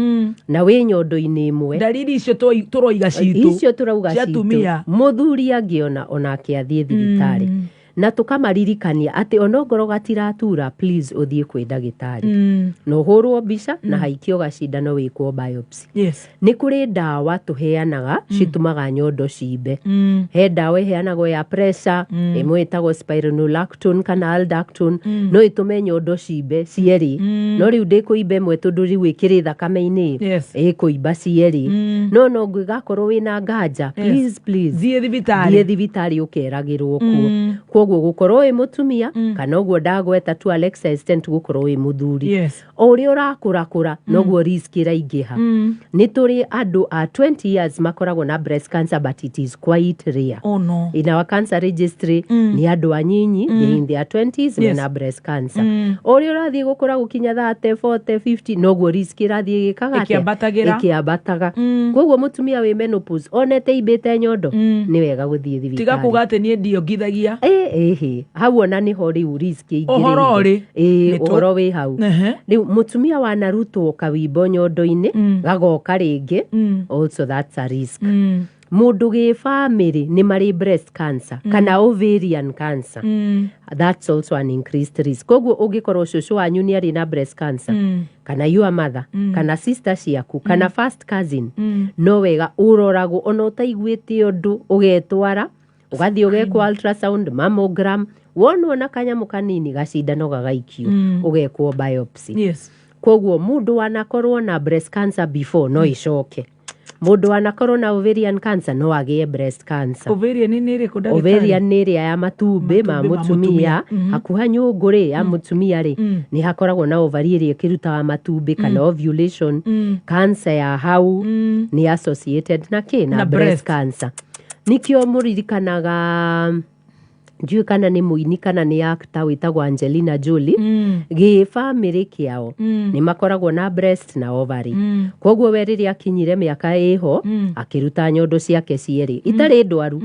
na wĩ nyondo-inĩ ĩmwe, Ndariri icio tũroiga citũ icio tũrauga cia citũ, atumia. Mũthuri angĩona onake athiĩ thibitarĩ. Na tũkamaririkania atĩ onongorwo gatiratura, please ũthiĩ kwĩ ndagĩtarĩ na ũhũrwo mbica na haikio gacindano wĩkwo biopsy. Nĩ kũrĩ ndawa tũheanaga citũmaga nyondo cimbe. He ndawa ĩheanagwo ya pressure, ĩmwe ĩtagwo spironolactone kana aldactone, no ĩtũme nyondo cimbe cierĩ, no rĩu ndĩkũimba ĩmwe tondũ rĩu ĩkĩrĩ thakame-inĩ, ĩkũimba cierĩ. No ngĩgakorwo wĩna nganja, please, please, thiĩ thibitarĩ. Thiĩ thibitarĩ ũkeragĩrwo kuo. Koguo gũkorwo wĩ mũtumia kana ũguo ndagweta to Alexa extent gũkorwo wĩ mũthuri, o ũrĩa ũrakũrakũra noguo risk ĩraingĩha. Nĩ tũrĩ andũ a 20 years makoragwo na breast cancer, but it is quite rare. Oh no. In our cancer registry nĩ andũ anyinyi, they in their 20s mena breast cancer. O ũrĩa ũrathiĩ gũkũra gũkinya 30, 40, 50, noguo risk ĩrathiĩ ĩgĩkaga atĩa? Ĩkĩambatagĩra. Ĩkĩambataga. Koguo mũtumia wĩ menopause onete imbĩte nyondo, nĩ wega gũthiĩ Tiga thibitarĩ. Kuga atĩ niĩ ndiongithagia. Ĩhĩ, hau ona nĩho rĩu risk ĩingĩrĩire. Ũhoro ũrĩ. Ĩ, ũhoro wĩ hau. Rĩu mũtumia wanarutwo kawimbo nyondo-inĩ gagoka rĩngĩ, also that's a risk. Mũndũ gĩ family nĩ marĩ breast cancer kana ovarian cancer, that's also an increased risk. Koguo ũngĩkorwo cũcũ wanyu nĩ arĩ na breast cancer, kana your mother, kana sister ciaku, kana first cousin, no wega ũroragwo ona ũtaiguĩte ũndũ, ũgetwara ũgathiĩ ũgekwo ultrasound, mammogram, wonwo na kanyamũ kanini gacindano gagaikio, ũgekwo biopsy. Koguo mũndũ wanakorwo na breast cancer before no ĩcoke, mũndũ wanakorwo na ovarian cancer no agĩe breast cancer. Ovarian nĩ ĩrĩkũ, ndagĩtarĩ? Ovarian nĩ ĩrĩa ya matumbĩ ma Matumbĩ ma mũtumia. Mũtumia. Hakuha nyũngũ rĩ ya mũtumia rĩ, nĩ hakoragwo na ovary ĩrĩa ĩkĩrutaga matumbĩ kana ovulation. Cancer ya hau nĩ associated na kĩ? Na Na breast breast. cancer. Nĩkĩo mũririkanaga, ndiũĩ kana nĩ mũini kana nĩ actor wĩtagwo Angelina Jolie, gĩ bamĩrĩ kĩao nĩ makoragwo na breast na ovary. Koguo we rĩrĩa akinyire mĩaka ĩho, akĩruta nyondo ciake cierĩ itarĩ ndwaru,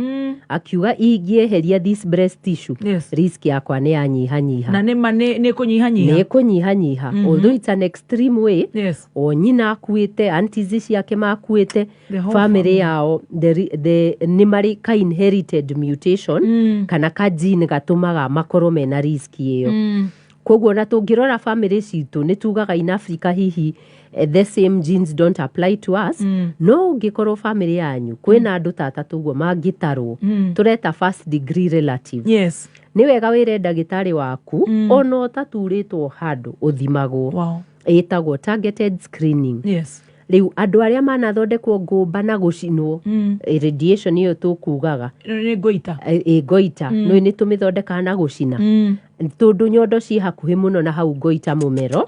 akiuga ingĩeheria this breast tissue, risk yakwa nĩ yanyihanyiha. Na nĩ ma nĩ kũnyihanyiha. Nĩ kũnyihanyiha, although it's an extreme way. O nyina akuĩte, aunties ciake makuĩte, The whole family yao nĩ marĩ ka inherited mutation kana ka gene gatũmaga makorwo mena risk ĩyo. Koguo na tũngĩrora family citũ, nĩ tugaga in Africa hihi the same genes don't apply to us, no ũngĩkorwo family yanyu kwĩna andũ ta atatũ ũguo mangĩtarwo, tũreta first degree relative, nĩ wega wĩre ndagĩtarĩ waku ona ũtaturĩtwo handũ ũthimagwo. Ĩtagwo targeted screening. Rĩu andũ arĩa manathondekwo ngũmba na gũcinwo, radiation ĩyo tũkugaga, Ĩno nĩ ngoita. Ĩ ngoita nĩ nĩ tũmĩthondekaga na gũcina, tondũ nyondo ciĩ hakuhĩ mũno na hau ngoita mũmero.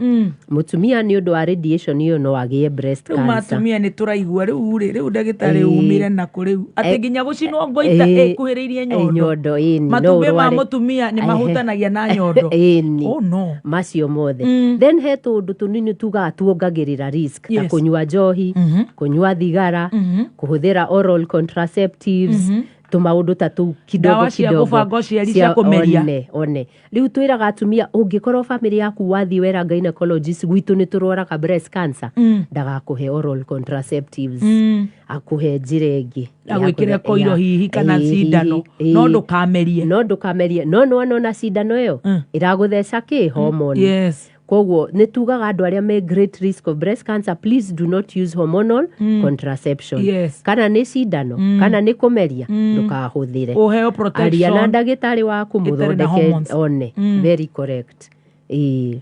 Mũtumia nĩ ũndũ wa radiation ĩyo no agĩe breast Rĩu cancer. Matumia nĩ tũraigua rĩu rĩ, rĩu ndagĩtarĩ, umire nakũ rĩu atĩ nginya gũcinwo ngoita ĩkuhĩrĩirie nyondo? Nyondo, ĩni, no Matumbĩ ma ũrware. Mũtumia nĩ mahutanagia na nyondo? Ĩni. Oh no. Macio mothe. Then he tũndũ tũnini tugaga tuongagĩrĩra risk ta kũnyua njohi, kũnyua thigara, kũhũthĩra oral contraceptives, tũmaũndũ ta tũu kidogo Ndawa cia kidogo. kũbanga ũciari cia kũmeria. One rĩu twĩraga atumia, ũngĩkorwo family yaku wathiĩ wera gynecologist gwitũ nĩ tũrwaraga breast cancer, ndagakũhe oral contraceptives, akũhe njĩra ĩngĩ ya Agwĩkĩre koiro hihi kana cindano, no ndũkamerie. No ndũkamerie, no nĩwona ona cindano ĩyo ĩragũtheca kĩ hormone. Koguo nĩ tugaga andũ arĩa me great risk of breast cancer, please do not use hormonal contraception. Kana nĩ cindano kana nĩ kũmeria, ndũkahũthĩre. Ũheo Aria na protection ndagĩtarĩ waku ĩtarĩ na mũthondeke hormones. One very correct, ĩĩ.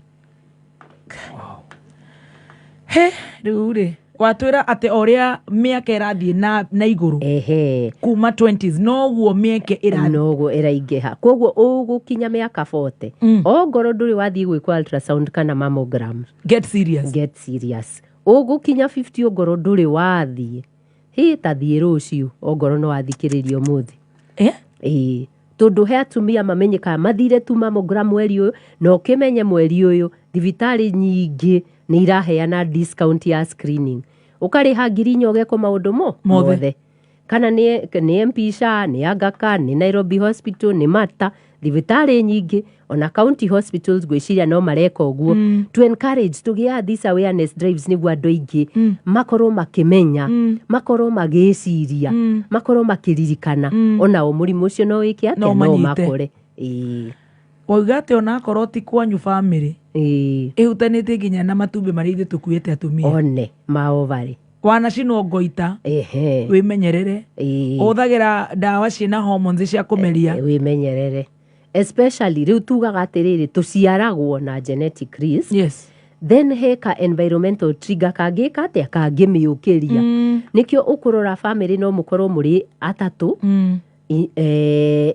He rĩu rĩ, watwĩra atĩ o ũrĩa mĩaka ĩrathiĩ na igũrũ, kuma 20s, noguo mĩeke ĩrathiĩ Noguo ĩraingĩha. Koguo ũgũkinya mĩaka 40, ongorwo ndũrĩ wathiĩ gwĩkwo ultrasound kana mammogram, get serious. Get serious. Ũgũkinya 50, ongorwo ndũrĩ wathiĩ, hĩ, ta thiĩ rũciũ ongorwo no wathikĩrĩria ũmũthĩ. Eh? Ĩĩ, tondũ he atumia mamenyekaga mathire tu mammogram mweri ũyũ, na ũkĩmenye mweri ũyũ thibitarĩ nyingĩ nĩ iraheana discount ya screening, ũkarĩha 4,000 ũgekwo maũndũ mo Mothe. Mothe. Kana nĩ MP SHA, nĩ Aga Khan, nĩ Nairobi Hospital, nĩ Mata, thibitarĩ nyingĩ, ona county hospitals ngwĩciria no mareka ũguo, to encourage tũgĩaga this awareness drives nĩguo andũ aingĩ makorwo makĩmenya, makorwo magĩciria, makorwo makĩririkana onao mũrimũ ũcio no wĩke No atĩa, no manyite. makore. Wauga atĩ onakorwo ti kwanyu bamĩrĩ, ĩhutanĩtie nginya na matumbĩ marĩa ithuĩ tũkuĩte atumia. One ma ovary. Wanacinwo ngoita, wĩmenyerere. Ũhũthagĩra ndawa ciĩna hormones cia kũmeria. Wĩmenyerere, especially rĩu tugaga atĩrĩrĩ, tũciaragwo na genetic risk. Then he ka environmental trigger kangĩka atĩa, kangĩmĩũkĩria. Nĩkĩo ũkũrora famĩlĩ no mũkorwo mũrĩ atatũ,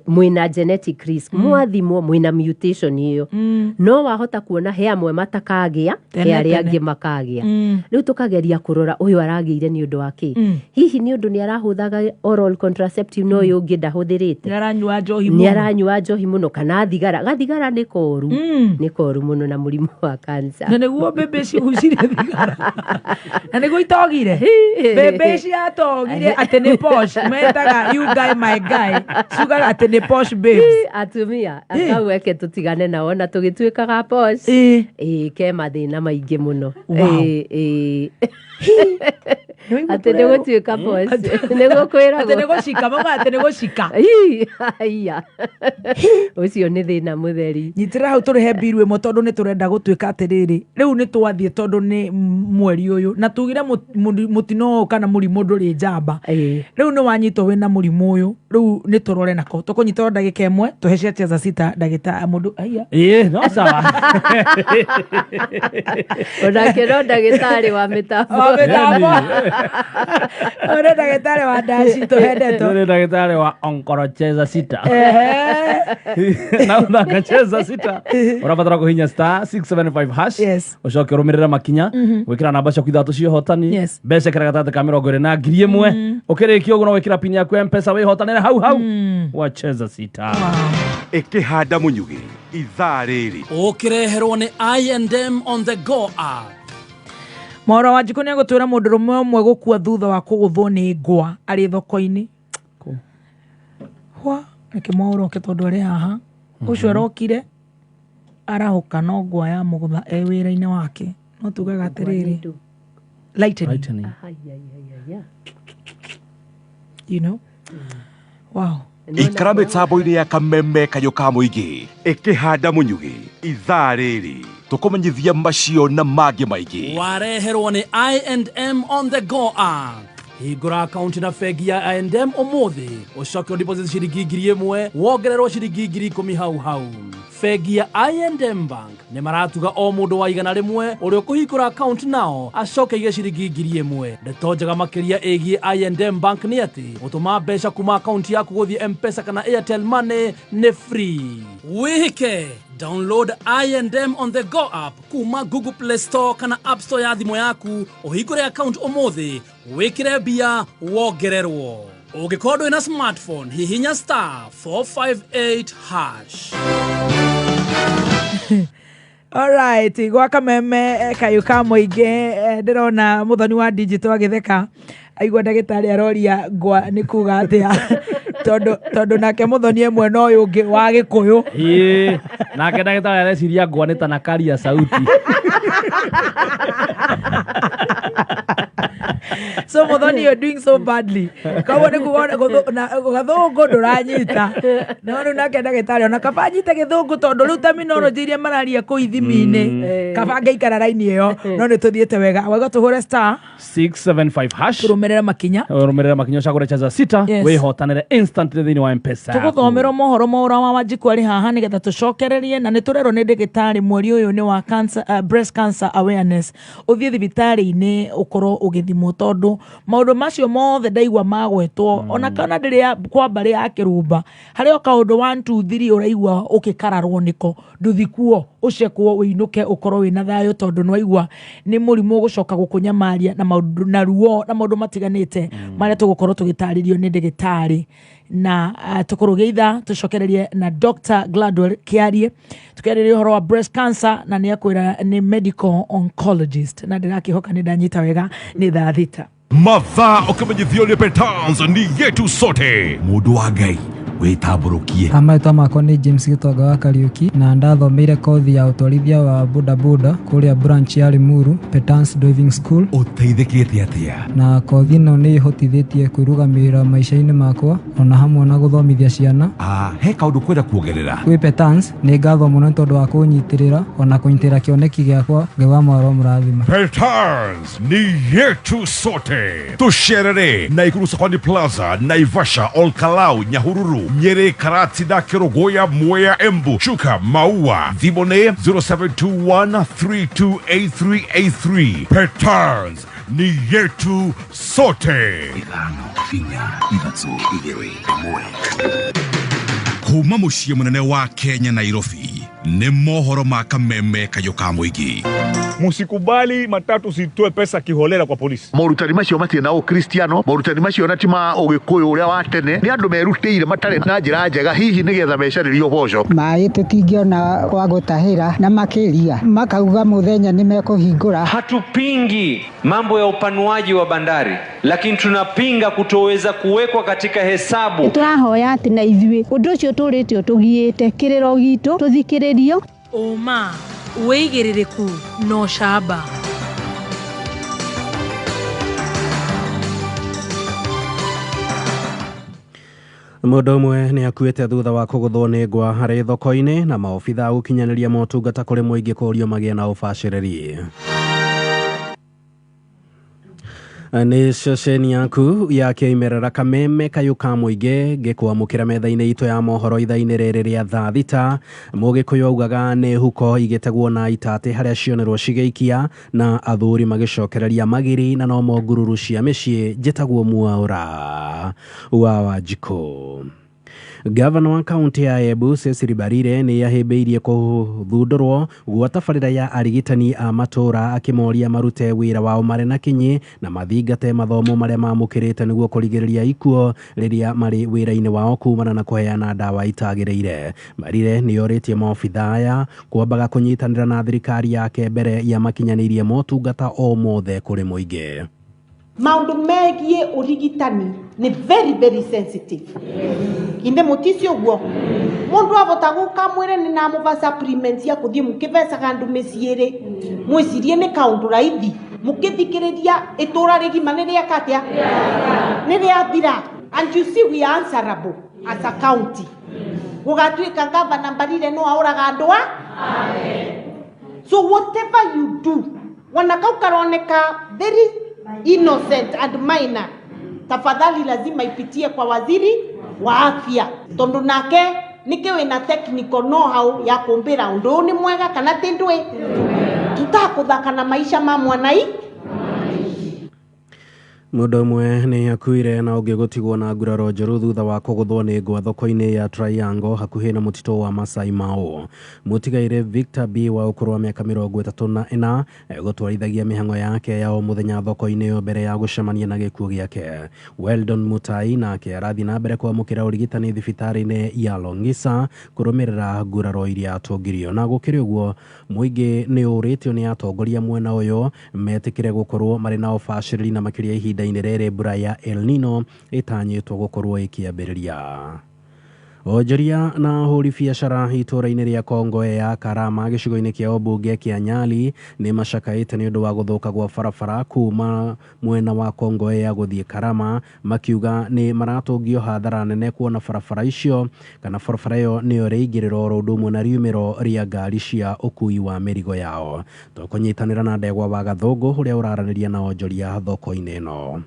mwĩna genetic risk, mwathimwo mwĩna mutation ĩyo, no wahota kuona he amwe matakagĩa, he Tene, arĩa tene. angĩ makagĩa. Rĩu tũkageria kũrora ũyũ aragĩire nĩ ũndũ wa kĩ. Hihi nĩ ũndũ nĩ arahũthaga oral contraceptive na ũyũ ũngĩ ndahũthĩrĩte? Nĩ aranyua njohi Nĩ mũno. aranyua njohi mũno kana thigara. Gathigara nĩ koru, nĩ koru mũno na mũrimũ wa cancer. Na nĩguo mbĩmbĩ cigucirie thigara na nĩguo itogire, mbĩmbĩ ciatogire atĩ nĩ posh metaga you guy my guy, ciugaga atĩ nĩ posh babes. Atumia akau eke tũtigane nao na tũgĩtuĩkaga posh. Ĩĩ, ke mathĩna maingĩ mũno. Wow. Ĩĩ. Nĩwaigua Atĩ nĩ tũrerwo? gũtuĩka posh nĩguo kwĩragwo. Atĩ nĩ gũcika, maugaga atĩ nĩ gũcika. Ii, haiya, ũcio nĩ thĩna mũtheri. Nyitĩrĩra hau tũrĩhe mbiru ĩmwe, tondũ nĩ tũrenda gũtuĩka atĩrĩrĩ, rĩu nĩ twathiĩ, tondũ nĩ mweri ũyũ na tugire mũtino ũyũ kana mũrimũ ndũrĩ njamba. Rĩu nĩ wanyitwo wĩna mũrimũ ũyũ, rĩu nĩ tũrore nako tũkũnyita o ndagĩka ĩmwe tũhe cia cheza sita ndagĩta mũndũ aiya. Ĩĩ, no sawa. Onake no ndagĩtarĩ wa mĩtambo. Wa mĩtambo. Ũyũ nĩ ndagĩtarĩ wa ndaci, tũhe ndeto. Nĩ ndagĩtarĩ wa onkorocheza sita. Na ũthaka cheza sita, ũrabatara kũhinya *675#. Ũcoke ũrũmĩrĩre makinya gwĩkĩra namba ciaku ithatũ cia ũhotani. Mbeca kĩra gatagatĩ ka 20 na 1,000. Ũkĩrĩkia ũguo no wĩkĩra pini yaku ya Mpesa wĩhotanĩre hau hau wacheza sita. Ĩkĩhanda mũnyugĩ ithaa rĩrĩ. Ũkĩreherwo nĩ I&M on the go app. Mohoro wa njikũ nĩ egũtwĩra mũndũrũme ũmwe gũkua thutha wa kũgũthwo nĩ ngwa arĩ thoko-inĩ. Hwa reke mwaũroke tondũ arĩ haha ũcio arokire arahũka no ngwa ya mũgũtha e wĩra-inĩ wake, no tugaga atĩrĩrĩ, lightning. Lightning. You know, wow. Ikara mĩtambo-inĩ ya kameme kayũ ka mũingĩ. Ĩkĩhanda mũnyugĩ ithaa rĩrĩ tũkũmenyithia macio na mangĩ maingĩ. Wareherwo nĩ I&M on the go app. Hingũra akaunti na bengi ya I&M ũmũthĩ, ũcoke ũdeposit ciringi 1,000, wongererwo ciringi 10,000 hau hau. Bengi ya I&M Bank nĩ maratuga o mũndũ wa 100 ũrĩa ũkũhingũra akaunti nao acoke aige ciringi 1,000. Ndeto njega makĩria ĩgiĩ I&M Bank nĩ atĩ gũtũma mbeca kuma akaunti yaku gũthiĩ Mpesa kana Airtel Money nĩ free. Wĩhĩke, download I&M on the go app kuma Google Play Store kana App Store ya thimũ yaku, ũhingũre account ũmũthĩ, wĩkĩre mbia wongererwo. Ũngĩkorwo ndũrĩ na smartphone, hihinya *458#. Alright, gwa kameme kayũ ka mũingĩ, ndĩrona mũthoni wa digital agĩtheka aigua ndagĩtarĩ aroria ngwa nĩ kuga atĩa, tondũ nake mũthoni e mwena ũyũ ũngĩ wa gĩkũyũ. Ĩĩ, nake ndagĩtarĩ areciria ngwa nĩ tanakaria sauti. So mũthoni, you're doing so badly, koguo nĩ kuga gathũngũ ndũranyita, no rĩu nake ndagĩtarĩ ona kaba anyite gĩthũngũ, tondũ rĩu terminology iria mararia kũu ithimi-inĩ, kaba ngaikara raini ĩyo, no nĩ tũthiĩte wega wega, tũhũre star 675# tũrũmĩrĩre makinya. Ũrũmĩrĩre makinya, ũcagũre cheza sita, wĩhotanĩre instantly thĩinĩ wa Mpesa yaku. Tũgũthomerwo mohoro maũra wa Wanjikũ arĩ haha nĩgetha tũcokererie, na nĩ tũrerwo nĩ ndagĩtarĩ mweri ũyũ nĩ wa cancer, breast cancer awareness. Ũthiĩ thibitarĩ-inĩ ũkorwo ũgĩthimwo, tondũ maũndũ macio mothe ndaigua magwetwo, ona kana ndĩrĩ kwa mbarĩ ya kĩrũmba, harĩ o kaũndũ 1 2 3 ũraigua ũkĩkararwo nĩko, ndũthi kuo ũcekwo, ũinũke ũkorwo wĩna thayũ, tondũ nĩwaigua nĩ mũrimũ ũgũcoka gũkũnyamaria na maũndũ na ruo na maũndũ matiganĩte marĩa tũgũkorwo tũgĩtarĩrio nĩ ndagĩtarĩ na tũkũrũgĩitha tũcokererie na Dr. Gladwell Kĩarie, tũkĩarĩria ũhoro wa breast cancer, na nĩ akwĩra nĩ medical oncologist, na ndĩrakĩhoka nĩ ndanyita wega. Nĩ thaa 6. Mathaa ũkĩmenyithio nĩ Petans ni yetu sote. Mũndũ wa Ngai. Wĩtambũrũkie. Marĩtwa makwa nĩ James Gĩtonga wa Kariũki na ndathomeire kothi ya ũtwarithia wa bodaboda kũrĩa branch ya Limuru, Petans Driving School. Ũteithĩkĩte atĩa? Na kothi ĩno nĩ ĩhotithĩtie kwĩrũgamĩrĩra maica-inĩ makwa ona hamwe na gũthomithia ciana. He kaũndũ kwenda kuongerera? Kwĩ Petans nĩ ngatho mũno nĩ tondũ wa kũnyitĩrĩra ona kũnyitĩrĩra kĩoneki gĩakwa. Ngai wa mwaro mũrathima. Petans ni yetu sote. Tusherere Naikuru Sokoni Plaza, Naivasha, Olkalau, Nyahururu, Nyeri, Karatina, Kerogoya, Mwea, Embu, Chuka, Maua. Thimũ nĩ 0721328383. Petans ni yetu sote. 5 4 3 2 1. Kuma mũciĩ mũnene wa Kenya Nairobi nĩ mohoro ma kameme kayũ ka mũingĩ. Musikubali matatu sitoe pesa kiholela kwa polisi. Morutani macio matirĩ na ũkristiano, morutani macio na ti ma ũgĩkũyũ ũrĩa wa tene, nĩ andũ merutĩire matarĩ na njĩra njega hihi nĩgetha mecarĩrie ũboco. Maĩ tũtingĩona kwa gũtahĩra na makĩria makauga mũthenya nĩ mekũhingũra. Hatupingi mambo ya upanuaji wa bandari, lakini tunapinga kutoweza kuwekwa katika hesabu. Tũrahoya atĩ na ithuĩ ũndũ ũcio tũrĩte ũtũgiĩte kĩrĩro gitũ tũthikĩrĩrio. Ũma wĩigĩrĩrĩku na ũcamba. Mũndũ ũmwe nĩ akuĩte thutha wa kũgũthwo nĩ ngwa harĩ thoko-inĩ na maobitha gũkinyanĩria motungata kũrĩ mũingĩ kũũrio magĩe na ũbacĩrĩri. Nĩ ceceni yaku ya kĩmerera kameme kayũ ka mũingĩ ngĩkwamũkĩra metha-inĩ itũ ya mohoro ithaa-inĩ rĩrĩ rĩa thaa thita. Mũgĩkũyũ augaga nĩ huko igĩtegwo na itatĩ harĩa cionerwo cigĩikia na athuri magĩcokereria magiri na nomo ngururu cia mĩciĩ. Njĩtagwo Mwaũra wa Wanjikũ. Gavana wa kaunti ya Embu Cecily Mbarire nĩ ahĩmbĩirie kũthundũrwo gwa tabarĩra ya arigitani a matũũra akĩmoria marute wĩra wao marĩ na kinyi na mathingate mathomo marĩa mamũkĩrĩte nĩguo kũrigĩrĩria ikuũ rĩrĩa marĩ wĩra-inĩ wao kumana na kũheana ndawa itagĩrĩire. Mbarire nĩ orĩtie maobitha aya kwambaga kũnyitanĩra na thirikari yake mbere ya makinyanĩirie motungata o mothe kũrĩ mũingĩ. Maundu megie urigitani ni very very sensitive. Inde mutisi uguo mundu avota guka mwire ni namuva supplements ya kuthie mukivecaga andu miciiri mwicirie ni kaundu raithi mukithikiriria itura rigima ni riaka atia ni riathira. And you see we are answerable as a county. Gugatuika gavana Mbarire no auraga andu a. So whatever you do wana kau karoneka very innocent and minor, tafadhali lazima ipitie kwa waziri wa afya tondu nake nike wina technical know-how ya kumbira undu ni mwega kana ti ndui tutakuthaka na maisha ma mwanai. Mũndũ ũmwe nĩ akuire na ũngĩ gũtigwo na nguraro njoru thutha wa kũgũthwo nĩ ngwa thoko-inĩ ya Triangle hakuhĩ na mũtitũ wa Masai Mau. Mũtigaire Victor B wa ũkũrũ wa mĩaka 34 gũtwarithagia mĩhang'o yake ya o mũthenya thoko-inĩ ĩyo mbere ya gũcemania na gĩkuũ gĩake. Weldon Mutai nake arathiĩ na mbere kwamũkĩra ũrigitani thibitarĩ-inĩ ya Longisa kũrũmĩrĩra nguraro iria atũngirio. Na gũkĩrĩ ũguo mũingĩ nĩ ũrĩtio nĩ atongoria mwena ũyũ metĩkĩre gũkorwo marĩ na ũbacĩrĩri na makĩria ihinda rĩrĩ mbura ya El Nino ĩtanyĩtwo gũkorwo ĩkĩambĩrĩria. Onjoria na ahũri biacara itũũra-inĩ rĩa Kongoe ya Karama gĩcigo-inĩ kĩa ũmbunge kĩa Nyali nĩ macakaĩte nĩ ũndũ wa gũthũka gwa barabara kuma mwena wa Kongoe ya gũthiĩ Karama, makiuga nĩ maratũngio hathara nene kuona barabara icio kana barabara ĩyo nĩyo rĩingĩrĩro oro ũndũ ũmwe na riumĩro rĩa ngari cia ũkui wa mĩrigo yao. Tũkũnyitanĩra na Ndegwa wa Gathũngũ ũrĩa ũraranĩria na onjoria thoko-inĩ ĩno.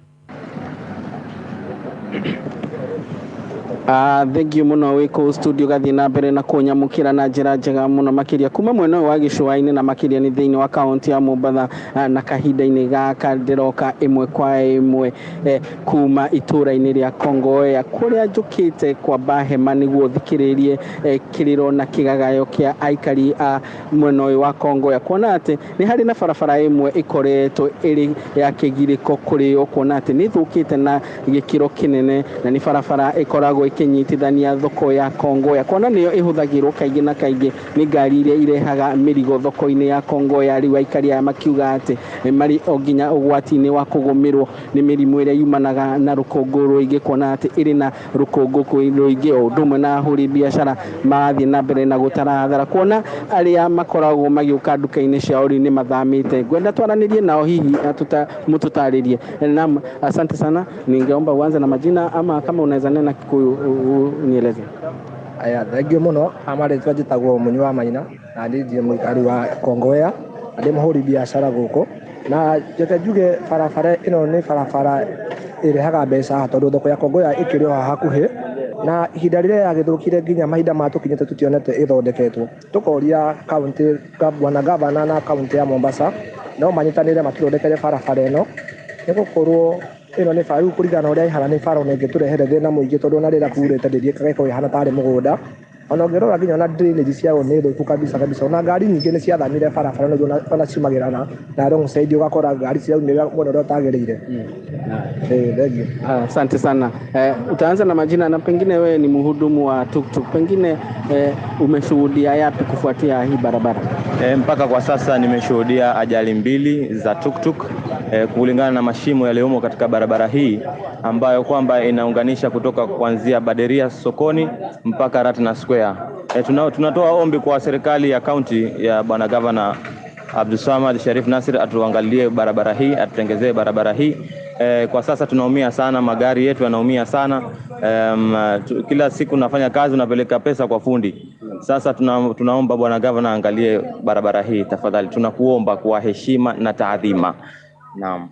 Thank you muno wĩ kũu studio gathiĩ na mbere na kũnyamũkĩra na njĩra njega mũno makĩria kuma mwena ũyũ wa gĩcũa-inĩ na makĩria nĩ thĩinĩ wa kaunti ya Mombatha na kahinda-inĩ gaka ndĩroka ĩmwe kwa ĩmwe kuma itũũra-inĩ rĩa Kongowea kũrĩa njũkĩte kwamba hema nĩguo thikĩrĩrie kĩrĩro na kĩgagayo kĩa aikari a mwena ũyũ wa Kongowea kuona atĩ nĩ harĩ na barabara ĩmwe ĩkoretwo ĩrĩ ya kĩgirĩko kũrĩ o kuona atĩ nĩ ĩthũkĩte na gĩkĩro kĩnene na nĩ barabara ĩkoragwo ĩkoragwo ĩkĩnyitithania thoko ya Kongoya, kuona nĩyo ĩhũthagĩrwo kaingĩ na kaingĩ nĩ ngari iria irehaga mĩrigo thoko-inĩ ya Kongoya. Rĩu aikari aya makiuga atĩ marĩ o nginya ũgwati-inĩ wa kũgũmĩrwo nĩ mĩrimũ ĩrĩa yumanaga na rũkũngũ rũingĩ, kuona atĩ ĩrĩ na rũkũngũ rũingĩ, o ũndũ ũmwe na ahũri biacara marathiĩ na mbere na gũtara hathara, kuona arĩa makoragwo magĩũka nduka-inĩ ciao rĩu nĩ mathamĩte. Ngwenda twaranĩrie nao hihi mũtũtarĩrie. Naam, asante sana. Ningeomba uanze na majina ama kama unaweza nena Kikuyu unieleze. Aya, thengio mũno. Amarĩtwa njĩtagwo Mũnyua wa Maina na niĩ ndĩ mũikari wa Kongowea na ndĩ mũhũri biacara gũkũ, na njeke njuge barabara ĩno nĩ barabara ĩrehaga mbeca tondũ thoko ya Kongowea ĩkĩrĩ o haha hakuhĩ, na ihinda rĩrĩa yagĩthũkire nginya mahinda maya tũkinyĩte tũtionete ĩthondeketwo. Tũkoria kaunti, bwana gavana na kaunti ya Mombasa no manyitanĩre matũthondekere barabara ĩno, nĩ gũkorwo ĩno nĩ bara rĩu kũringana na ũrĩa ĩhana nĩ bara ona ĩngĩtũrehere thĩna mũingĩ, tondũ ona rĩrĩa kurĩte ndĩthiĩkaga ĩkorwo ĩhana tarĩ mũgũnda. Ona ũngĩrora nginya ona drainage ciayo nĩ thũku kabisa kabisa, ona ngari nyingĩ nĩ ciathamire barabara nĩguo ona ciumagĩra na wrong side, ũgakora ngari ciraumĩra mwena ũrĩa ũtagĩrĩire. Thank you. Asante sana. Utaanza na majina na pengine wewe ni mhudumu wa tuktuk, pengine umeshuhudia yapi kufuatia hii barabara? Mpaka kwa sasa nimeshuhudia ajali mbili za tuktuk kulingana na mashimo yaliyomo katika barabara hii ambayo kwamba inaunganisha kutoka kuanzia Baderia sokoni mpaka Ratna Square. Tunatoa ombi kwa serikali ya kaunti ya bwana Governor Abdulsamad Sharif Nasir atuangalie barabara hii, atutengezee barabara hii. Kwa sasa tunaumia sana, magari yetu yanaumia sana. Kila siku nafanya kazi, unapeleka pesa kwa fundi. Sasa tunaomba bwana Governor angalie barabara hii tafadhali. Tunakuomba kwa heshima na taadhima. Naam.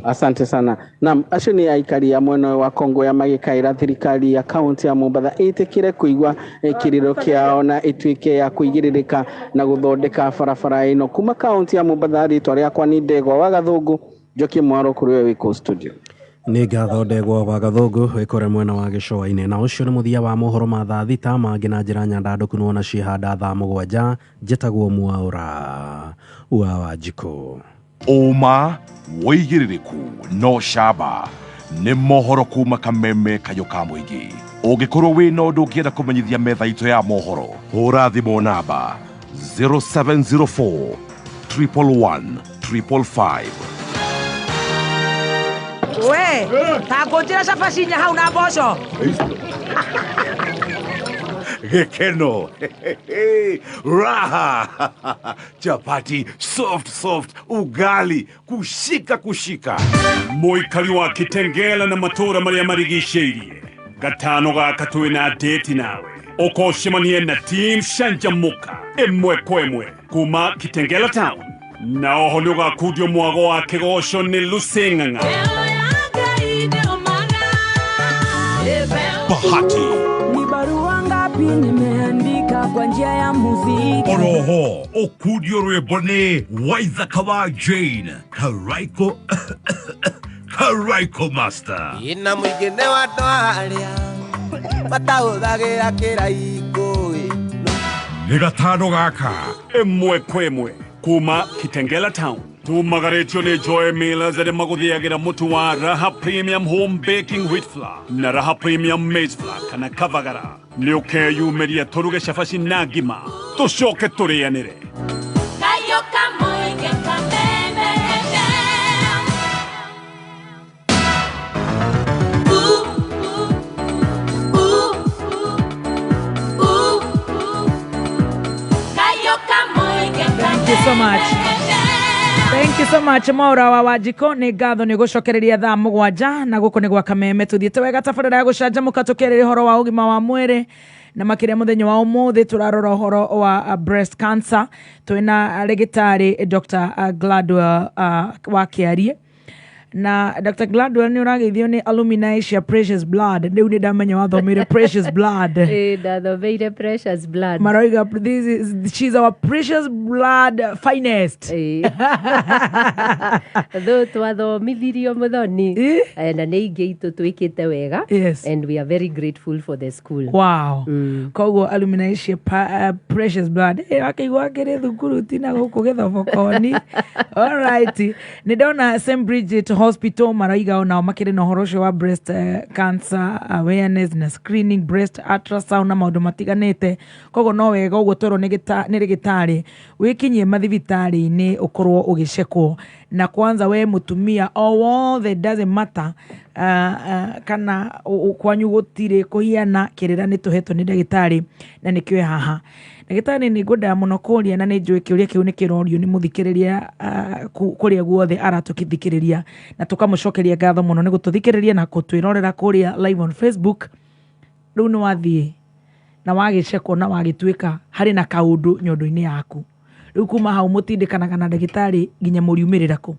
Asante sana. Naam, acio nĩ aikari a mwena wa Kongoya magĩkaĩra thirikari ya kaunti ya Mombatha ĩtĩkĩre kũigua kĩrĩro kĩao na ĩtuĩke ya kũigĩrĩrĩka na gũthondeka barabara ĩno. Kuma kaunti ya Mombatha, rĩtwa rĩakwa nĩ Ndegwa wa Gathũngũ, Njoki Mwaro kũrĩ we wĩ kũu studio. Nĩ ngatho Ndegwa wa Gathũngũ wĩkore mwena wa gĩcũa-inĩ. Na ũcio nĩ mũthia wa mohoro ma thaa thita, mangĩ na njĩra nyandandũku nĩwona ciĩhanda thaa mũgwanja. Njĩtagwo Mwaũra wa Wanjikũ. Ũma wĩigĩrĩrĩku no camba nĩ mohoro kuma Kameme kayũ ka mũingĩ. Ũngĩkorwo wĩna ũndũ ũngĩenda kũmenyithia metha itũ ya mohoro, hũra thimũ namba 0704 111 555. We, ta ngũnjĩra cabaci inya hau na mboco. Gĩkeno, raha, chapati soft soft, ugali kushika kushika. Mũikari wa Kitengela na matũũra marĩa marigicĩirie, gatano gaka twĩ na date nawe ũkocemanie na team Canjamũka ĩmwe kwa ĩmwe kuma Kitengela town, na oho nĩ ũgakundio mwago wa kĩgoco nĩ Lucy Ng'ang'a. Bahati ni barua ngapi nimeandika kwa njia ya muziki. Oroho okudio rwĩmbo nĩ Waithaka wa Jane Karaiko Karaiko Master. Ina mũingĩ nĩ wa andũ arĩa matahũthagĩra kĩraikũ. Nĩ gatano gaka ĩmwe kwa ĩmwe kuma Kitengela town. Tumagarĩtio nĩ Joy Millers arĩa magũthĩagĩra mũtu wa Raha Premium Home Baking Wheat Flour na Raha Premium Maize Flour kana Kavagara. Nĩ ũkeyumĩria tũruge cabaci na ngima tũcoke tũrĩanĩre. Thank you so much. Thank you so much Mwaura wa Wanjikũ. Nĩ ngatho nĩ gũcokereria thaa mũgwanja na gũkũ nĩ gwa Kameme. Tũthiĩte wega tabarĩra ya gũcanjamũka tũkĩarĩria ũhoro wa ũgima wa mwĩrĩ, na makĩria mũthenya wa ũmũthĩ tũrarora ũhoro wa breast cancer. Twĩna rĩgĩtarĩ Dr. Gladwell wa Kĩarie. Na Dr. Gladwell nĩ ũrageithio nĩ alumni cia Precious Blood. Rĩu nĩ ndamenya wathomeire Precious Blood. Ndathomeire Precious Blood. Maroiga this is, she's our Precious Blood finest. Though twathomithirio Muthoni, na nĩ ingĩ itũ twĩkĩte wega. Yes. And we are very grateful for the school. Wow. Koguo alumni cia Precious Blood. Akĩigua akĩrĩ thukuru tina gũkũ gĩthobokoni. All right. Nĩ ndona St. Bridget Hospital maraiga onao makĩrĩ na ũhoro ũcio wa breast cancer awareness na screening, breast ultrasound na maũndũ matiganĩte. Koguo no wega ũguo twerwo nĩ rĩgĩtarĩ wĩkinyie mathibitarĩ-inĩ ũkorwo ũgĩcekwo. Na kwanza we mũtumia o wothe, doesn't matter kana kwanyu gũtirĩ kũhiana, kĩrĩra nĩ tũhetwo nĩ ndagĩtarĩ na nĩkĩo e haha. Ndagĩtarĩ, nĩ ngwendaga mũno kũria, na nĩ njũĩ kĩũria kĩu nĩ kĩrorio nĩ mũthikĩrĩria kũrĩa guothe aratũthikĩrĩria, na tũkamũcokeria ngatho mũno nĩ gũtũthikĩrĩria na gũtwĩrorera kũrĩa live on Facebook. Rĩu nĩ wathiĩ na wagĩcekwo na wagĩtuĩka harĩ na kaũndũ nyondo-inĩ yaku, rĩu kuma hau mũtindĩkanaga na ndagĩtarĩ nginya mũriumĩrĩra kũ?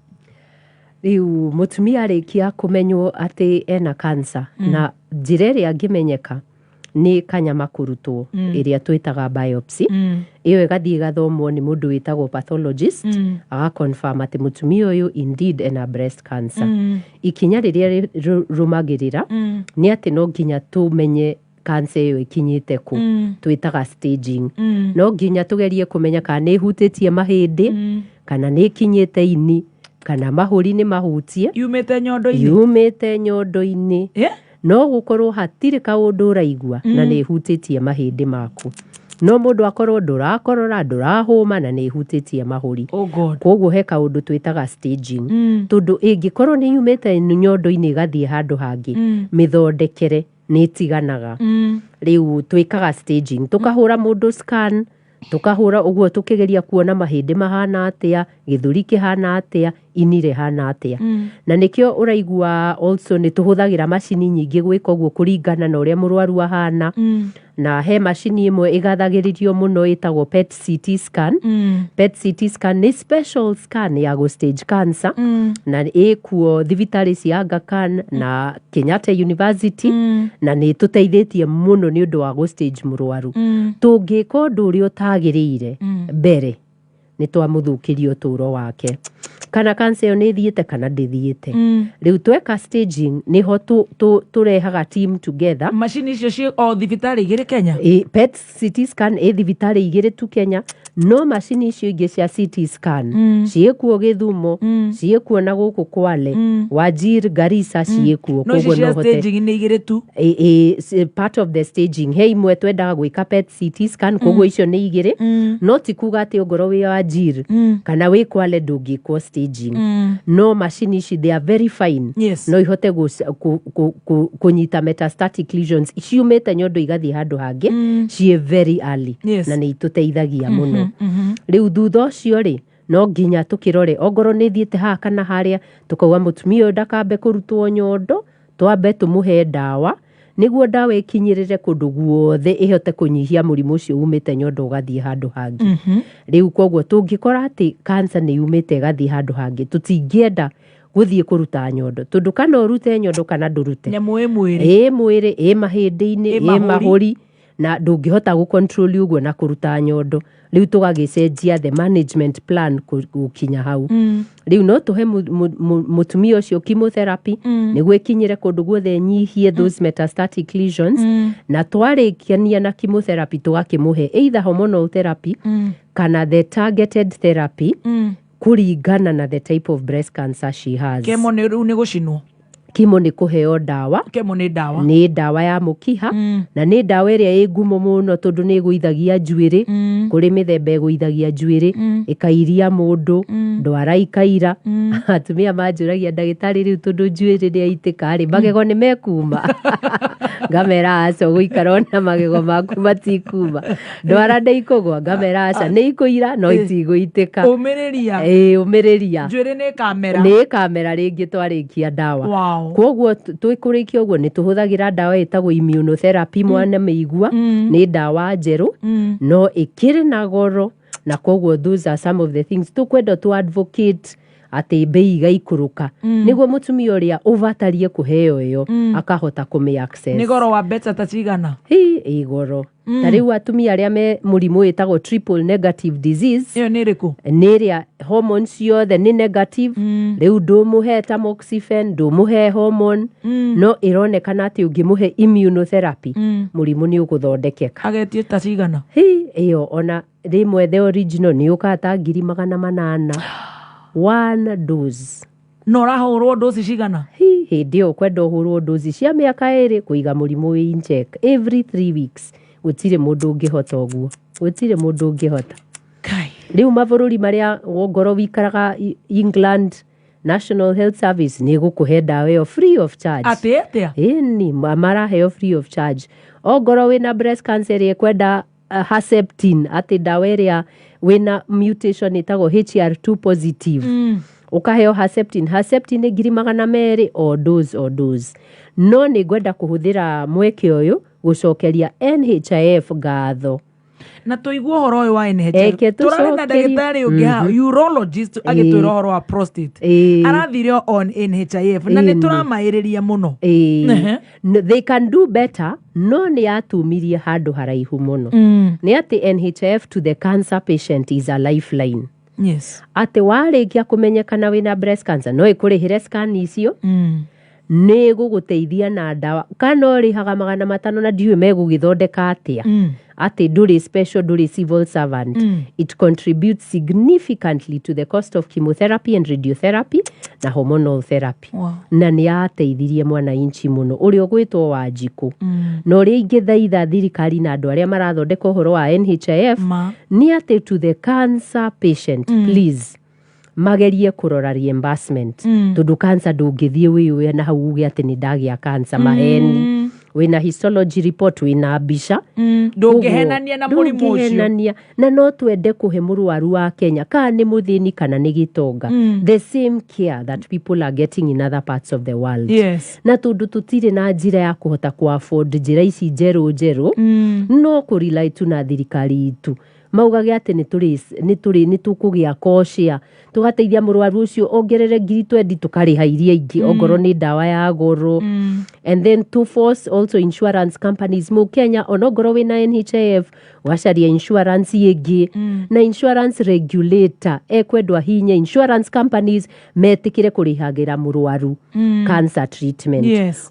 Rĩu mũtumia arĩkia kũmenywo atĩ ena cancer, na njĩra ĩrĩa angĩmenyeka nĩ kanyama kũrutwo, ĩrĩa twĩtaga biopsy. Ĩyo ĩgathiĩ ĩgathomwo nĩ mũndũ wĩtagwo pathologist, agaconfirm atĩ mũtumia ũyũ indeed ena breast cancer. Ikinya rĩrĩa rũmagĩrĩra nĩ atĩ no nginya tũmenye cancer ĩyo ĩkinyĩte kũ. Twĩtaga staging. No nginya tũgerie kũmenya kana nĩ ĩhutĩtie mahĩndĩ, kana nĩ ĩkinyĩte ini, kana mahũri nĩ mahutie. Yumĩte nyondo-inĩ. Yumĩte nyondo-inĩ. No gũkorwo hatirĩ kaũndũ ũraigua na nĩ ĩhutĩtie mahĩndĩ maku, no mũndũ akorwo ndũrakorora, ndũrahũma, na nĩ ĩhutĩtie mahũri. Oh God. Koguo he kaũndũ twĩtaga staging, tondũ ĩngĩkorwo nĩ yumĩte nyondo-inĩ ĩgathiĩ handũ hangĩ, mĩthondekere nĩ ĩtiganaga. Rĩu twĩkaga staging, tũkahũra mũndũ scan, tũkahũra ũguo tũkĩgeria kuona mahĩndĩ mahana atĩa, gĩthũri kĩhana atĩa, ini rĩhana atĩa. Na nĩkĩo ũraigua also nĩ tũhũthagĩra macini nyingĩ gwĩka ũguo, kũringana na ũrĩa mũrwaru ahana. Na he macini ĩmwe ĩgathagĩrĩrio mũno ĩtagwo PET CT scan. PET CT scan nĩ special scan ya gũ stage cancer, na ĩkuo thibitarĩ cia Aga Khan na Kenyatta University, na nĩ ĩtũteithĩtie mũno nĩ ũndũ wa gũ stage mũrwaru. Tũngĩka ũndũ ũrĩa ũtagĩrĩire mbere, nĩ twamũthũkĩria ũtũũro wake, kana cancer ĩyo nĩ ĩthiĩte kana ndĩthiĩte. Rĩu tweka staging nĩho tũrehaga team together. Macini icio ciĩ o thibitarĩ igĩrĩ Kenya? PET CT scan ĩ thibitarĩ igĩrĩ tu Kenya, no macini icio ingĩ cia CT scan ciĩkuo Gĩthumo, ciĩkuo na gũkũ Kwale, Wajir, Garissa ciĩkuo. No icio Koguo cia no hote staging nĩ igĩrĩ tu? Part of the staging, he imwe twendaga gwĩka PET CT scan, koguo icio nĩ igĩrĩ. No ti kuga atĩ ongorwo wĩ Wajir kana wĩ Kwale ndũngĩkwo staging. No macini ici, they are very fine. No ihote kũnyita metastatic lesions ciumĩte nyondo igathiĩ handũ hangĩ ciĩ very early, na nĩ itũteithagia mũno. Rĩu thutha ũcio rĩ, no nginya tũkĩrore ongorwo nĩ thiĩte haha kana harĩa, tũkauga mũtumia ũyũ ndakambe kũrutwo nyondo, twambe tũmũhe ndawa nĩguo ndawa ĩkinyĩrĩre kũndũ guothe, ĩhote kũnyihia mũrimũ ũcio umĩte nyondo ũgathiĩ handũ hangĩ. Rĩu koguo tũngĩkora atĩ cancer nĩ yumĩte ĩgathiĩ handũ hangĩ, tũtingĩenda gũthiĩ kũruta nyondo, tondũ kana ũrute nyondo kana ndũrute, nyamũ ĩ mwĩrĩ. Ĩ mwĩrĩ, ĩ mahĩndĩ-inĩ, ĩ ĩ mahũri. Mahũri, na ndũngĩhota gũcontrol ũguo na kũruta nyondo. Rĩu tũgagĩcenjia the management plan gũkinya hau. Rĩu no tũhe mũtumia ũcio chemotherapy nĩguo ĩkinyĩre kũndũ guothe, ĩnyihie those metastatic lesions. Na twarĩkania na chemotherapy, tũgakĩmũhe either hormonal therapy kana the targeted therapy, kũringana na the type of breast cancer she has. Chemo nĩ rĩu nĩ gũcinwo? Chemo nĩ kũheo ndawa. Chemo nĩ ndawa. Nĩ ndawa ya mũkiha, na nĩ ndawa ĩrĩa ĩ ngumo mũno tondũ nĩ ĩgũithagia njuĩrĩ. Kũrĩ mĩthemba ĩgũithagia njuĩrĩ, ĩkairia mũndũ ndwara ikaira. Atumia manjũragia, "Ndagĩtarĩ, rĩu tondũ njuĩrĩ nĩ yaitĩka rĩ, magego nĩ mekuma?" Ngamera, "Aca, ũgũikara ona magego maku matikuma. Ndwara ndĩikũgwa?" Ngamera, "Aca, nĩ ikũira no itigũitĩka." Ũmĩrĩria. Ĩĩ, ũmĩrĩria. Njuĩrĩ nĩ ĩkamera. Nĩ ĩkamera rĩngĩ twarĩkia ndawa. Koguo twĩkũrĩkia ũguo nĩ tũhũthagĩra ndawa ĩtagwo immunotherapy. Mwana mĩigua nĩ ndawa njerũ, no ĩkĩrĩ na goro, na koguo those are some of the things tũkwenda to advocate atĩ mbei igaikũrũka, nĩguo mũtumia ũrĩa ũbatarie kũheo ĩyo akahota kũmĩ access. Nĩ goro wa mbeca ta cigana? Hi, ĩ goro. Ta rĩu atumia arĩa me mũrimũ wĩtagwo triple negative disease. Ĩyo nĩ ĩrĩkũ? Nĩ ĩrĩa hormones ciothe nĩ negative. Rĩu ndũmũhe tamoxifen, ndũmũhe hormone, no ĩronekana atĩ ũngĩmũhe immunotherapy, mũrimũ nĩ ũgũthondekeka. Agetie ta cigana? Hi, ĩyo ona rĩmwe the original nĩ yũkaga ta 800,000 one dose. Na ũrahũrwo dosi cigana? Hi, hĩndĩ ĩyo ũkwenda ũhũrwo dozi cia mĩaka 2 kũiga mũrimũ wĩ in check every 3 weeks. Gũtirĩ mũndũ ũngĩhota ũguo, gũtirĩ mũndũ ũngĩhota. Rĩu mabũrũri marĩa ngoro wikaraga England, National Health Service nĩ ĩgũkũhe ndawa ĩyo free of charge. Atĩ atĩa? Ĩni, maraheo free of charge. Ongorwo wĩna breast cancer ĩrĩa ĩkwenda Herceptin, atĩ ndawa ĩrĩa wĩna mutation ĩtagwo HER2 positive, ũkaheo Herceptin. Herceptin nĩ 200,000 o dose o dose. No nĩ ngwenda kũhũthĩra mweke ũyũ gũcokeria NHIF ngatho. Na tũigue ũhoro ũyũ wa NHIF. Eke Tũrarĩ na tũcokerie. ndagĩtarĩ ũngĩ haha, urologist, agĩtwĩra ũhoro wa prostate. Arathire on NHIF na nĩ tũramaĩrĩria mũno. No, they can do better, no nĩ yatumirie handũ haraihu mũno. Nĩ atĩ NHIF to the cancer patient is a lifeline. Atĩ warĩkia kũmenyekana wĩna breast cancer, no ĩkũrĩhĩre scan icio, nĩ ĩgũgũteithia na ndawa, kana ũrĩhaga 500 na ndiũĩ megũgĩthondeka atĩa, atĩ ndũrĩ special, ndũrĩ civil servant. It contributes significantly to the cost of chemotherapy and radiotherapy na hormonal therapy. Na nĩ yateithirie mwananchi mũno ũrĩa ũgwĩtwo Wanjikũ. Na ũrĩa ingĩthaitha thirikari na andũ arĩa marathondeka ũhoro wa NHIF nĩ atĩ to the cancer patient, please magerie kũrora reimbursement, tondũ cancer ndũngĩthiĩ wĩyũe na hau uge atĩ nĩ ndagĩa cancer. Maheni, wĩna histology report, wĩna mbica. Ndũngĩhenania na mũrimũ ũcio. Ndũngĩhenania. Na no twende kũhe mũrwaru wa Kenya, kana nĩ mũthĩni kana nĩ gĩtonga, the same care that people are getting in other parts of the world. Na tondũ tũtirĩ na njĩra ya kũhota ku afford njĩra ici njerũ njerũ, no kũrely tu na thirikari itũ maugage atĩ nĩ tũkũgĩa kocia tũgateithia mũrwaru ũcio ongerere 20,000 tũkarĩha iria ingĩ, ongorwo nĩ ndawa ya goro. And then to force also insurance companies mu Kenya, onongorwo wĩna NHIF, ũgacaria insurance ĩngĩ, na insurance regulator ekwendwo ahinye insurance companies metĩkĩre kũrĩhagĩra mũrwaru cancer treatment.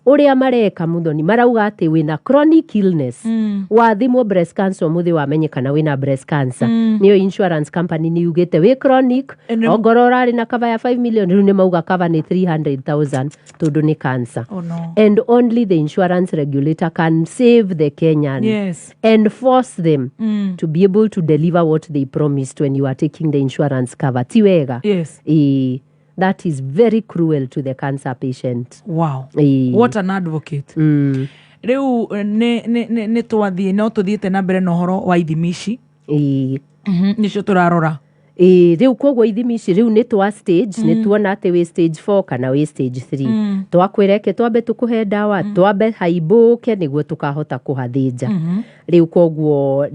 Ũrĩa mareka Muthoni, marauga atĩ wĩna chronic illness, wathimwo breast cancer ũmũthĩ, wamenyekana wĩna breast cancer, nĩyo insurance company nĩ yugĩte wĩ chronic, ongorwo ũrarĩ na cover ya 5 million, rĩu nĩ mauga cover nĩ 300,000 tondũ nĩ cancer. Oh, no. And only the insurance regulator can save the Kenyan and force them to be able to deliver what they promised when you are taking the insurance cover. Ti wega. That is very cruel to the cancer patient. What an advocate. Rĩu nĩ twathiĩ, no tũthiĩte na mbere na ũhoro wa ithimi ici. Nĩcio tũrarora. Ĩĩ, rĩu koguo ithimi ici rĩu nĩ twa stage, nĩ tuona atĩ wĩ stage 4 kana wĩ stage 3. Twakwĩra eke twambe tũkũhe ndawa, twambe haimbũke nĩguo tũkahota kũhathĩnja. Rĩu koguo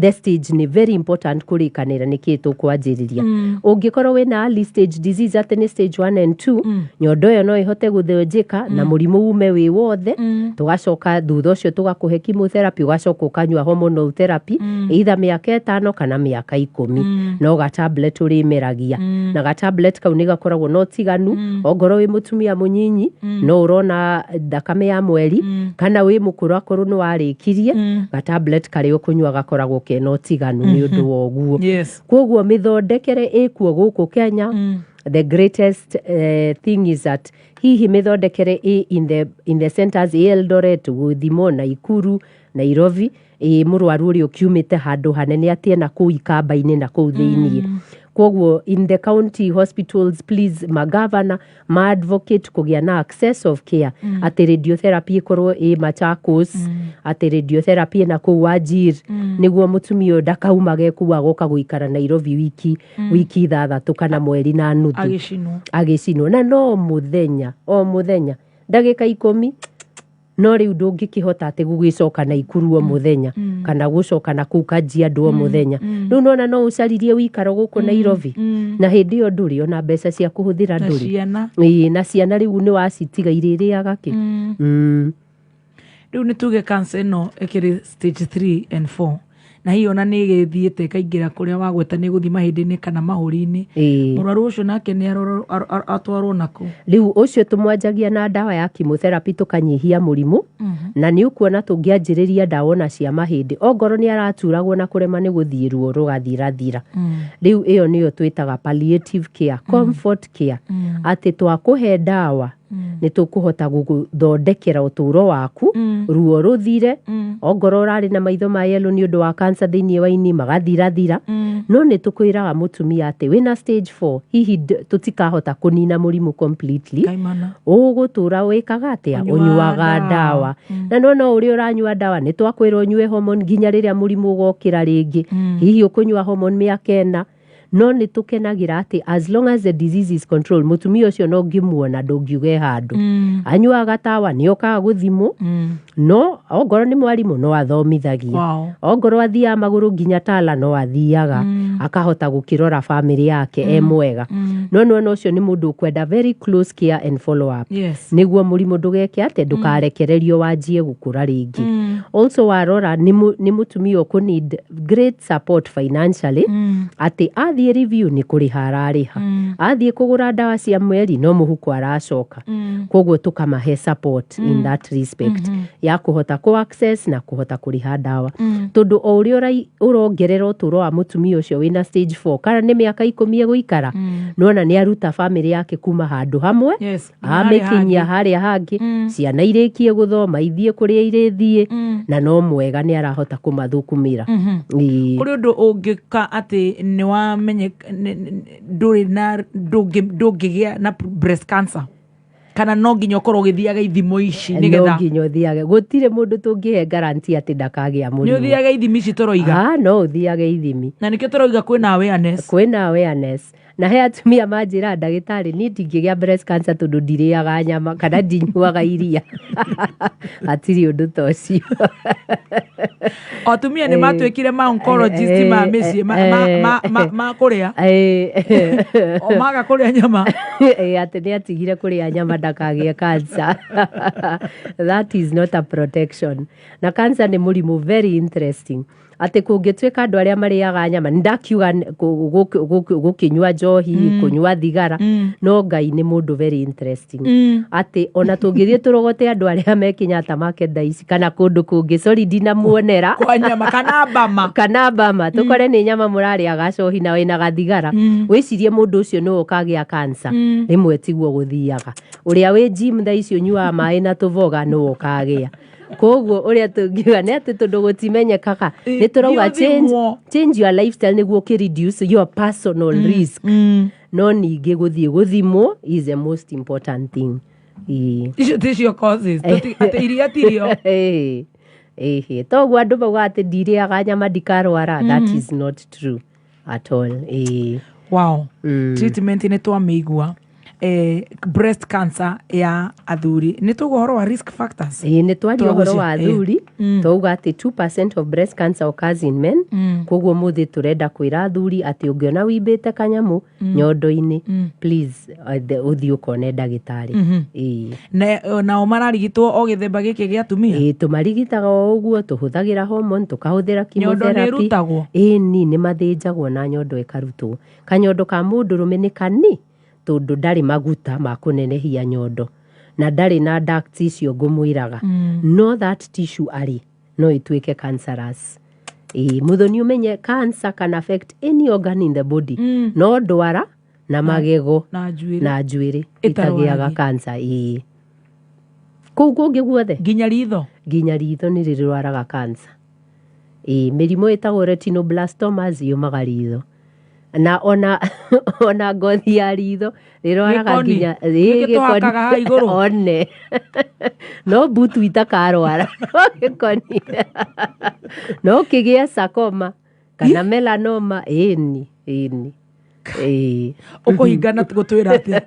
the stage nĩ very important kũrĩkanĩra nĩkĩĩ tũkwanjĩrĩria. Ũngĩkorwo wĩna early stage disease, atĩ nĩ stage 1 and 2, nyondo ĩyo no ĩhote gũthĩnjĩka na mũrimũ ume wĩ wothe. Tũgacoka thutha ũcio tũgakũhe chemotherapy, ũgacoka ũkanyua hormonal therapy, either mĩaka 5 kana mĩaka 10. No gatablet ũrĩmeragia, na gatablet kau nĩ gakoragwo na ũtiganu. Ongorwo wĩ mũtumia mũnyinyi, no ũrona thakame ya mweri, kana wĩ mũkũrũ akorwo nĩ warĩkirie, gatablet karĩa ũkũnyua gakoragwo kena ũtiganu nĩ ũndũ wa ũguo. Koguo mĩthondekere ĩkuo gũkũ Kenya. The greatest thing is that hihi mĩthondekere ĩ in the centers ĩ Eldoret, gũthimwo Naikuru, Nairobi, ĩ mũrwaru ũrĩa ũkiumĩte handũ hanene atĩ ena kũu ikamba-inĩ na kũu thĩiniĩ. Koguo in the county hospitals, please, magavana ma advocate kũgĩa na access of care, atĩ radiotherapy ĩkorwo ĩ Machakos, atĩ radiotherapy ĩna kũu Wajir, nĩguo mũtumia ũyũ ndakaumage kũu agoka gũikara Nairobi wiki wiki 6 kana mweri na nuthu agĩcinwo. Agĩcinwo na no mũthenya o mũthenya ndagĩka 10. No rĩu ndũngĩkĩhota atĩ gũgĩcoka Naikuru o mũthenya, kana gũcoka na kũu Kajiado o mũthenya. Rĩu nona no ũcaririe wĩikaro gũkũ Nairobi, na hĩndĩ ĩyo ndũrĩ ona mbeca cia kũhũthĩra. Na Ndũrĩ ciana. Ĩĩ, na ciana rĩu nĩ wacitiga irĩrĩaga kĩ. Rĩu nĩ tuge cancer ĩno ĩkĩrĩ stage 3 and 4 Na hihi ona nĩ ĩgĩthiĩte ĩkaingĩra kũrĩa wagweta nĩ gũthiĩ mahĩndĩ-inĩ kana mahũri-inĩ, mũrwaru ũcio nake nĩ atwarwo nakũ? Rĩu ũcio tũmwanjagia na ndawa ya chemotherapy, tũkanyihia mũrimũ, na nĩ ũkuona tũngĩanjĩrĩria ndawa ona cia mahĩndĩ, ongorwo nĩ araturagwo na kũrema nĩ gũthiĩ, ruo rũgathirathira. Rĩu ĩyo nĩyo twĩtaga palliative care, comfort care, atĩ twakũhe ndawa nĩ tũkũhota gũgũthondekera ũtũũro waku, ruo rũthire, ongorwo ũrarĩ na maitho ma yellow nĩ ũndũ wa cancer thĩinĩ wa ini, magathirathira. No nĩ tũkwĩraga mũtumia atĩ wĩna stage 4, hihi tũtikahota kũnina mũrimũ completely. Kaimana. Ũgũtũra wĩkaga atĩa? Ũnyuaga Ũnyuaga ndawa. Ndawa. Na no ũrĩa ũranyua ndawa, nĩ twakwĩra ũnyue hormone nginya rĩrĩa mũrimũ ũgokĩra rĩngĩ. Hihi ũkũnyua hormone mĩaka 4, no nĩ tũkenagĩra atĩ as long as the disease is controlled, mũtumia ũcio no ngĩmuona ndũngiuge handũ. Anyuaga tawa, nĩ okaga gũthimwo, no ongorwo nĩ mwarimũ no athomithagia. Ongorwo athiaga magũrũ nginya Tala, no athiaga, akahota gũkĩrora bamĩrĩ yake e mwega. No nĩwona ũcio nĩ mũndũ ũkwenda very close care and follow up, nĩguo mũrimũ ndũgeke atĩ ndũkarekererio wanjie gũkũra rĩngĩ. Also warora nĩ mũtumia ũkũ need great support financially, atĩ athiĩ review nĩ kũrĩha ararĩha, athiĩ kũgũra ndawa cia mweri no mũhuko aracoka. Koguo tũkamahe support in that respect ya kũhota kũ access na kũhota kũrĩha ndawa, tondũ o ũrĩa ũrongerera ũtũũro wa mũtumia ũcio wĩna stage 4, kana nĩ mĩaka 10 egũikara, nona nĩ aruta bamĩrĩ yake kuma handũ hamwe, amĩkinyia harĩa hangĩ, ciana irĩkie gũthoma, ithiĩ kũrĩa irĩthiĩ, na no mwega nĩ arahota kũmathũkũmĩra. Ĩĩ. Kũrĩ ũndũ ũngĩka atĩ nĩ wamenye ndũrĩ na ndũngĩgĩa na breast cancer, kana no nginya ũkorwo ũgĩthiaga ithimo ici No nĩgetha? nginya ũthiage, gũtirĩ mũndũ tũngĩhe guarantee atĩ ndakagĩa Nĩ mũrimũ. ũthiage ithimi ici tũroiga? Ah, no ũthiage ithimi. Na nĩkĩo tũroiga kwĩna awareness. Kwĩna awareness, na he atumia manjĩra, "Ndagĩtarĩ, niĩ ndingĩgĩa breast cancer tondũ ndirĩaga nyama kana ndinyuaga iria." Hatirĩ ũndũ ta ũcio. Atumia nĩ matuĩkire ma oncologist ma mĩciĩ ma kũrĩa o maga kũrĩa nyama. Atĩ nĩ atigire kũrĩa nyama ndakagĩe cancer, that is not a protection. Na cancer nĩ mũrimũ very interesting, atĩ kũngĩtuĩka andũ arĩa marĩaga nyama, nĩ ndakiuga gũkĩnyua njohi, kũnyua thigara, no Ngai nĩ mũndũ very interesting, atĩ ona tũngĩthiĩ tũrogote andũ arĩa me Kenyatta Market thaa ici kana kũndũ kũngĩ, sorry, ndinamuonera. Kwa nyama kana bama. Kana bama, tũkore nĩ nyama mũrarĩa, gacohi na wĩna gathigara, wĩcirie mũndũ ũcio nĩwe ũkagĩa cancer, rĩmwe tiguo gũthiaga. Ũrĩa wĩ gym thaa ici, ũnyuaga maĩ na tũboga, nĩwe ũkagĩa. Koguo ũrĩa tũngiuga nĩ atĩ tondũ gũtimenyekaga, nĩ tũrauga change, Thiĩ ũthimwo. change your lifestyle nĩguo ũkĩ reduce your personal risk, no ningĩ gũthiĩ gũthimwo is the most important thing. Ĩĩ. Icio ticio causes. Atĩ iria tirio. Ĩhĩ, toguo andũ maugaga atĩ ndirĩaga nyama ndikarwara, that is not true at all. Ĩĩ. Wow. Treatment nĩ twamĩigua. Breast cancer ya athuri, nĩ tũgũ ũhoro wa risk factors. Ĩĩ, nĩ twaria ũhoro wa Twagũcia, athuri, twauga atĩ 2% of breast cancer occurs in men. Koguo mũthĩ tũrenda kwĩra athuri atĩ ũngĩona wimbĩte kanyamũ nyondo-inĩ, please, ũthiĩ ũkone ndagĩtarĩ. Ĩĩ. Nao mararigitwo o gĩthemba gĩkĩ gĩa atumia? Ĩĩ, tũmarigitaga o ũguo, tũhũthagĩra hormone, tũkahũthĩra Nyondo nĩ chemotherapy. ĩrutagwo? Ĩĩ, ni nĩ mathĩnjagwo na nyondo ĩkarutwo. Kanyondo ka mũndũrũme nĩ kani tondũ ndarĩ maguta ma kũnenehia nyondo na ndarĩ na ducts icio ngũmwĩraga. No that tissue arĩ no ĩtuĩke cancerous. Ĩĩ, mũthoni, ũmenye cancer can affect any organ in the body, no ndwara na magego na njuĩrĩ na njuĩrĩ ĩtarwaragia. itagĩaga cancer. Ĩĩ, kũu kũngĩ guothe. Nginya ritho? Nginya ritho nĩ rĩrwaraga cancer. Ĩĩ, mĩrimũ ĩtagwo retinoblastomas yumaga ritho, na ona ngothi ya ritho rĩrwaraga. Gĩkoni. Nginya Gĩkĩ Ĩĩ, tũhakaga haha igũrũ? One no mbutu itakarwara, no gĩkoni no kĩgĩe sarcoma kana melanoma. Ĩni, ĩni. Ĩĩ. Ũkũhingana gũtwĩra atĩa,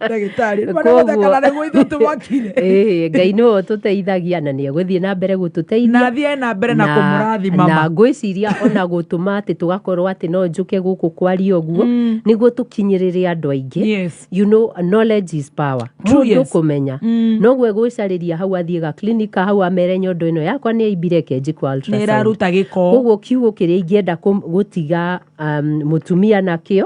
ndagĩtarĩ? Koguo nĩguo ithuĩ tũmakire. Ĩĩ, Ngai nĩwe ũtũteithagia na nĩ egũthiĩ na mbere gũtũteithia. Na athiĩ na mbere na kũmũrathima na ma. Ngwĩciria ona gũtũma atĩ tũgakorwo atĩ no njũke gũkũ kwaria ũguo nĩguo tũkinyĩrĩre andũ aingĩ. Knowledge is power. True, Mũndũ kũmenya noguo egwĩcarĩria hau, athiĩ gaklinika hau, amere nyondo ĩno yakwa nĩ aimbire, kenjikwo Nĩ ultrasound. ĩraruta gĩko. Koguo kiugo kĩrĩa ingĩenda gũtiga mũtumia nakĩo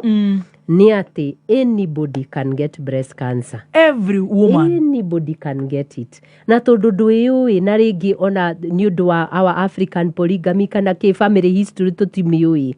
nĩ atĩ anybody can get breast cancer. Every woman. Anybody can get it, na tondũ ndwĩyũĩ, na rĩngĩ ona nĩ ũndũ wa our African polygamy kana kĩ family history tũtimĩũĩ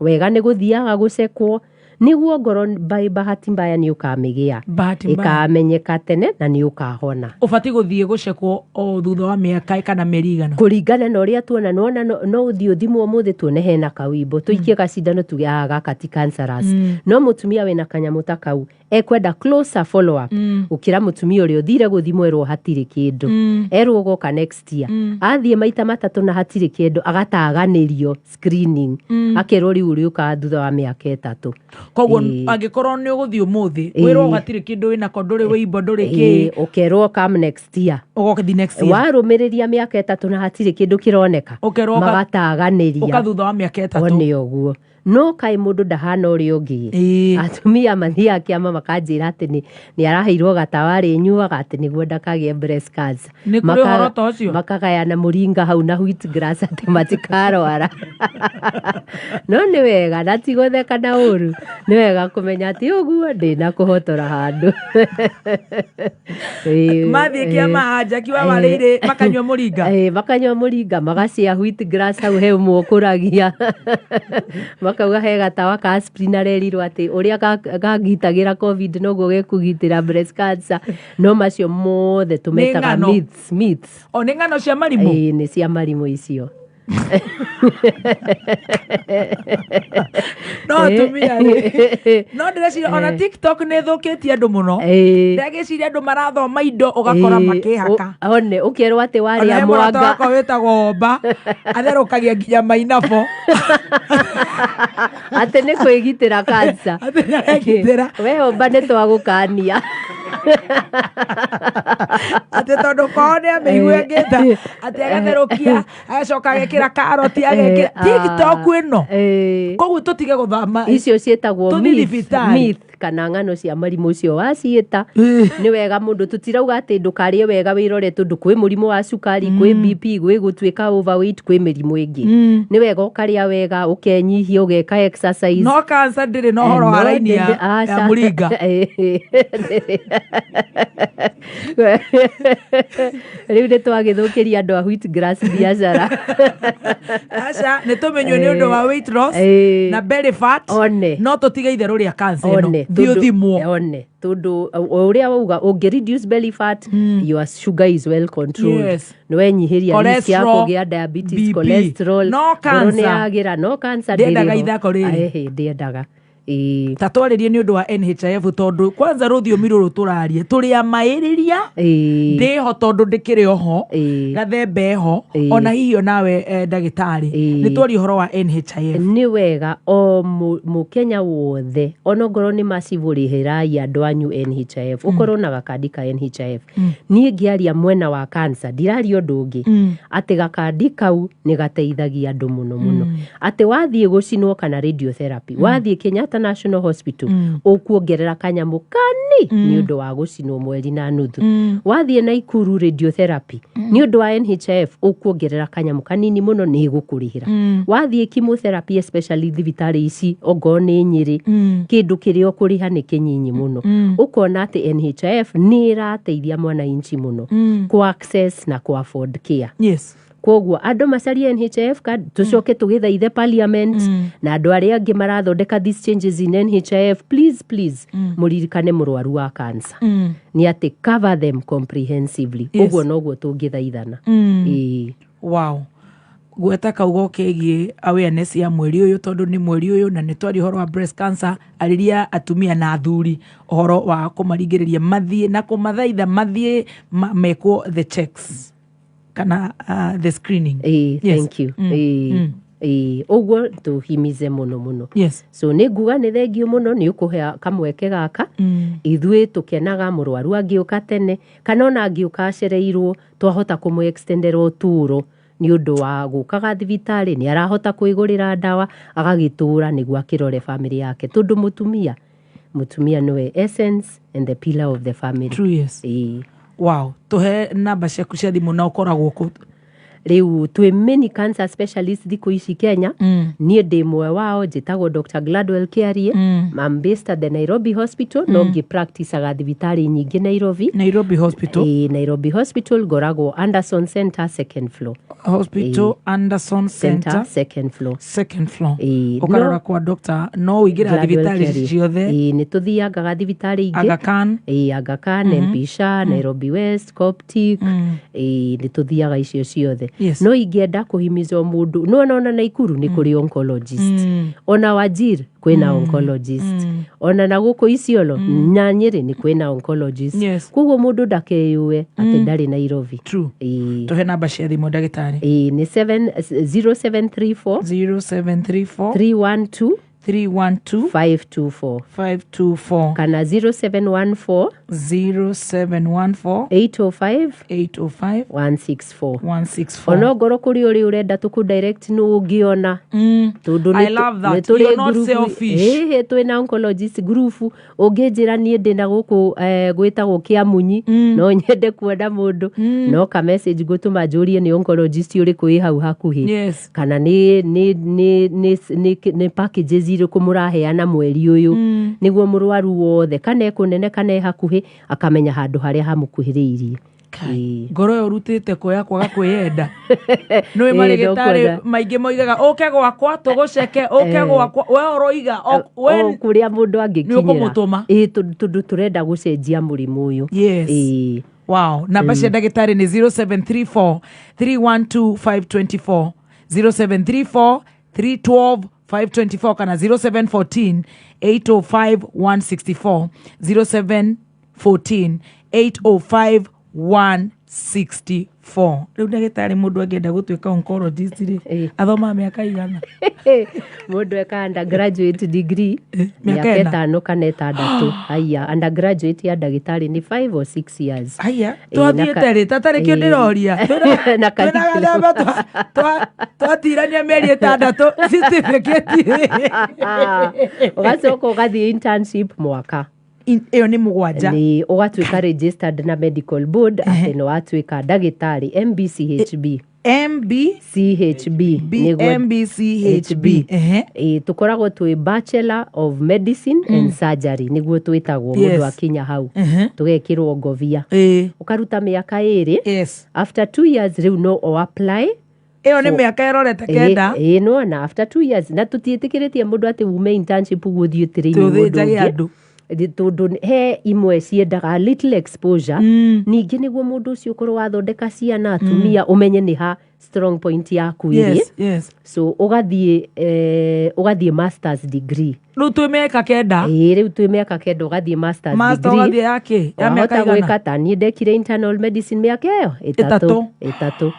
wega, nĩ gũthiaga gũcekwo nĩguo ngoro by bahati mbaya nĩ ũkamĩgĩa. Bahati mbaya. Ĩkamenyeka tene na nĩ ũkahona. Ũbatiĩ gũthiĩ gũcekwo o thutha wa mĩaka kana mĩeri igana? Kũringana na ũrĩa tuona. Nona no ũthiĩ ũthimwo ũmũthĩ, tuone hena kawimbo, tũikie gacindano, tuge, "Ah, gaka ti cancerous." No mũtumia wĩna kanyamũ ta kau ekwenda closer follow up gũkĩra mũtumia ũrĩa ũthire gũthimwo erwo hatirĩ kĩndũ, erwo goka next year. Athiĩ maita matatũ na hatirĩ kĩndũ, agataganĩrio screening, akerwo rĩu ũrĩũkaga thutha wa mĩaka 3. Koguo Ĩĩ. angĩkorwo nĩ ũgũthiĩ ũmũthĩ, Ĩĩ. wĩrwo hatirĩ kĩndũ wĩnako, ndũrĩ wĩimbo, ndũrĩ kĩ, Ĩĩ, ũkerwo come next year. Ũgoka next year. Warũmĩrĩria mĩaka 3 na hatirĩ kĩndũ kĩroneka, Ũkerwo magataganĩria. Ũka thutha wa mĩaka 3. One ũguo no kaĩ mũndũ ndahana ũrĩa ũngĩ. Atumia mathiaga kĩama makanjĩra atĩ nĩ araheirwo gatawa arĩnyuaga atĩ nĩguo ndakagĩe breast cancer. Nĩ kũrĩ ũhoro ta ũcio? Makagayana mũringa hau na wheat grass atĩ matikarwara. No nĩ wega, na ti gũtheka na ũru, nĩ wega kũmenya atĩ ũguo ndĩna kũhotora handũ. Ĩĩ, Mathiĩ kĩama Jackie wa Warĩirĩ makanyua mũringa. Ĩĩ, makanyua mũringa, magacia wheat grass hau he ũmwe ũkũragia, makauga he gatawa ka aspirin arerirwo atĩ ũrĩa kangitagĩra COVID noguo gekũgitĩra breast cancer. No macio mothe tũmetaga ng'ano. myths, myths. O nĩ ng'ano cia marimũ. Ĩĩ, nĩ cia marimũ icio. No atumia rĩ, no ndĩreciria ona TikTok nĩ ĩthũkĩtie andũ mũno. Ndagĩciria andũ marathoma indo ũgakora makĩhaka. One ũkerwo atĩ Ona warĩa he mũrata mwanga. wakwa wĩtagwo Omba, atherũkagia nginya mainabo. Atĩ nĩ kwĩgitĩra cancer. Atĩ nĩ aregitĩra. We Omba, nĩ twagũkania. Atĩ tondũ kwao nĩ amĩigua ĩngĩta atĩ agatherũkia, agacoka agekĩra karoti, agekĩra TikTok ĩno. Koguo tũtige gũthama. Icio ciĩtagwo Tũthiĩ myth, thibitarĩ. myth kana ng'ano cia marimũ ũcio waciĩta. Nĩ wega mũndũ, tũtirauga atĩ ndũkarĩe wega, wĩrore, tondũ kwĩ mũrimũ wa cukari, kwĩ BP, gwĩ gũtuĩka overweight, kwĩ mĩrimũ ĩngĩ. Nĩ wega ũkarĩa wega, ũkenyihia, ũgeka exercise. No cancer ndĩrĩ na ũhoro wa No raini ya aca. ya mũringa. Rĩu nĩ twagĩthũkĩria andũ a wheat grass biacara. Aca, nĩ tũmenywe nĩ ũndũ wa weight loss na belly fat. One. No tũtige itherũ rĩa cancer ĩno. One. Thiĩ ũthimwo. One, tondũ o ũrĩa wauga, ũngĩ reduce belly fat, your sugar is well controlled, nĩ wenyihiria risk ya Cholesterol, kũgĩa diabetes, BP. cholesterol. No Ngoro nĩ cancer. yagĩra, no cancer Ndĩendaga ndĩrĩ ho. ithako rĩrĩ. Ehe, ndĩendaga. Ĩĩ. Ta twarĩrie nĩ ũndũ wa NHIF, tondũ kwanza rũthiomi rũrũ tũrarie tũrĩ amaĩrĩria. Ndĩho tondũ ndĩkĩrĩ oho, gathembe ho, ona hihi onawe ndagĩtarĩ, nĩ twarie ũhoro wa NHIF. Nĩ wega o mũkenya wothe, ona ongorwo nĩ macibũ, rĩhĩrai andũ anyu NHIF, ũkorwo na gakandi ka NHIF. Niĩ ngĩaria mwena wa cancer, ndiraria ũndũ ũngĩ, atĩ gakandi kau nĩ gateithagia andũ mũno mũno, atĩ wathiĩ gũcinwo kana radiotherapy, wathiĩ Kenyatta National Hospital, ũkuongerera kanyamũ kani nĩ ũndũ wa gũcinwo mweri na nuthu. Wathiĩ Naikuru radiotherapy, nĩ ũndũ wa NHIF ũkuongerera kanyamũ kanini mũno, nĩ ĩgũkũrĩhĩra. Wathiĩ chemotherapy, especially thibitarĩ ici ongorwo nĩ Nyĩrĩ, kĩndũ kĩrĩa ũkũrĩha nĩ kĩnyinyi mũno. Ũkona atĩ NHIF nĩ ĩrateithia mwananchi mũno kũ access na kũ afford care. Koguo andũ macarie NHIF card, tũcoke tũgĩthaithe parliament na andũ arĩa angĩ marathondeka these changes in NHIF, please, please, mũririkane mũrwaru wa cancer, nĩ atĩ cover them comprehensively. Ũguo noguo tũngĩthaithana. Ĩĩ. Wow, gweta kaugo kegiĩ awareness ya mweri ũyũ, tondũ nĩ mweri ũyũ na nĩ twaria ũhoro wa breast cancer. Arĩria atumia na athuri ũhoro wa kũmaringĩrĩria mathiĩ na kũmathaitha mathiĩ mekwo the checks kana the screening. Ĩĩ, thank you. Ĩĩ. Ĩĩ, ũguo tũhimize mũno mũno. Yes. So nĩ nguga nĩ thengiũ mũno nĩ ũkũhe kamweke gaka. Ithuĩ tũkenaga mũrwaru angĩũka tene kana ona angĩũka acereirwo, twahota kũmũ extendera ũtũũro nĩ ũndũ wa gũkaga thibitarĩ, nĩ arahota kwĩgũrĩra ndawa agagĩtũra nĩguo akĩrore family yake, tondũ mũtumia nĩwe essence and the pillar of the family. True, yes. Ĩĩ. Wow, tũhe namba ciaku cia thimũ na ũkoragwo kũ? Rĩu twĩ many cancer specialist thikũ ici Kenya. Niĩ ndĩ mwe wao, njĩtagwo Dr. Gladwell Kiarie. I'm based at the Nairobi Hospital, no ngĩ practiceaga thibitarĩ nyingĩ Nairobi. Nairobi Hospital. Ĩĩ, Nairobi Hospital ngoragwo Anderson Center, second floor. Hospital. Ĩĩ. Anderson Center, second floor. Second floor. Ĩĩ, ũkarora no- kwa doctor no ũingĩra Gladwell thibitarĩ Kiarie. ciothe? Ĩĩ, nĩ tũthiangaga thibitarĩ ingĩ. Aga Khan. Ĩĩ, Aga Khan, MP Shah, Nairobi West, Coptic. Ĩĩ, nĩ tũthiaga icio ciothe. Yes. No ingĩenda kũhimiza mũndũ no ona Naikuru nĩ kũrĩ oncologist, ona Wajir kwĩna oncologist, ona na gũkũ Isiolo na Nyĩrĩ nĩ kwĩna oncologist. Yes. Koguo mũndũ ndakeyũe atĩ ndarĩ Nairobi. True. Ĩĩ. Tũhe namba cia thimũ, ndagĩtarĩ. Ĩĩ, nĩ 7 0734 0734 312 312 524 524 kana 0714 0714 805 805 164. 164. Onongorwo kũrĩ ũrĩ ũrenda tũkũ direct nũ ũngĩona, tondũ I love that. nĩ tũrĩ You're not group- selfish. Ĩhĩ, twĩna oncologist group. Ũngĩnjĩra niĩ ndĩ na gũkũ gwĩtagwo Kĩamunyi, no nyende kuona mũndũ, no ka message ngũtũma njũrie nĩ oncologist ũrĩkũ wĩ hau hakuhĩ, Yes. kana nĩ packages irĩkũ mũraheana mweri ũyũ, nĩguo mũrwaru wothe kana ekũnene kana e hakuhĩ akamenya handũ harĩa hamũkuhĩrĩirie. Ĩĩ. Ngoro ĩyo ũrutĩte kuoya kwaga kwĩyenda nĩ Ĩĩ, marĩgĩtarĩ ndokwenda. maingĩ moigaga ũke gwakwa tũgũceke, ũke gwakwa we ũroiga we O kũrĩa mũndũ angĩkinyĩra. Nĩ ũkũmũtũma. Ĩĩ, tondũ tũrenda gũcenjia mũrimũ ũyũ. Yes. Ĩĩ. Wow, namba cia ndagĩtarĩ nĩ 0734 312 524, 0734 312 524 kana 0714 805 164, 0714 805 164. Rĩu ndagĩtarĩ, mũndũ angĩenda gũtuĩka oncologist rĩ, athomaga mĩaka igana? Mũndũ eka undergraduate degree Mĩaka mĩaka ĩna? 5 kana 6. Haiya, undergraduate ya ndagĩtarĩ nĩ 5 or 6 years. Haiya, Ĩĩ, na twathiĩte rĩ tatarĩ kĩo ndĩroria. Na Twĩna curriculum. gathamba twatirania mĩeri 6 certificate. Ũgacoka ũgathiĩ internship mwaka. Ĩyo nĩ 7. Nĩ ũgatuĩka registered na medical board atĩ nĩ watuĩka ndagĩtarĩ MBCHB. MB CHB. MBCHB. Ĩĩ, tũkoragwo twĩ Bachelor of Medicine and Surgery nĩguo twĩtagwo. Mũndũ akinya hau tũgekĩrwo ngovia, ũkaruta mĩaka 2. After 2 years rĩu no o apply. Ĩyo nĩ mĩaka ĩrorete 9. Ĩĩ, nĩwona after 2 years, na tũtiĩtĩkĩrĩtie mũndũ atĩ ume internship ũguo ũthiĩ training mũndũ Tũthĩnjage ũngĩ. andũ. Tondũ he imwe ciendaga little exposure, ningĩ nĩguo mũndũ ũcio ũkorwo wathondeka ciana atumia, ũmenye nĩ ha strong point yaku ĩrĩ. So ũgathiĩ masters degree. Rĩu twĩ mĩaka 9. Ĩĩ, rĩu twĩ mĩaka 9 ũgathiĩ masters Master degree. ũgathiĩ ya kĩ? Ya mĩaka Wahota igana? gwĩka ta niĩ ndekire internal medicine mĩaka ĩyo 3. 3,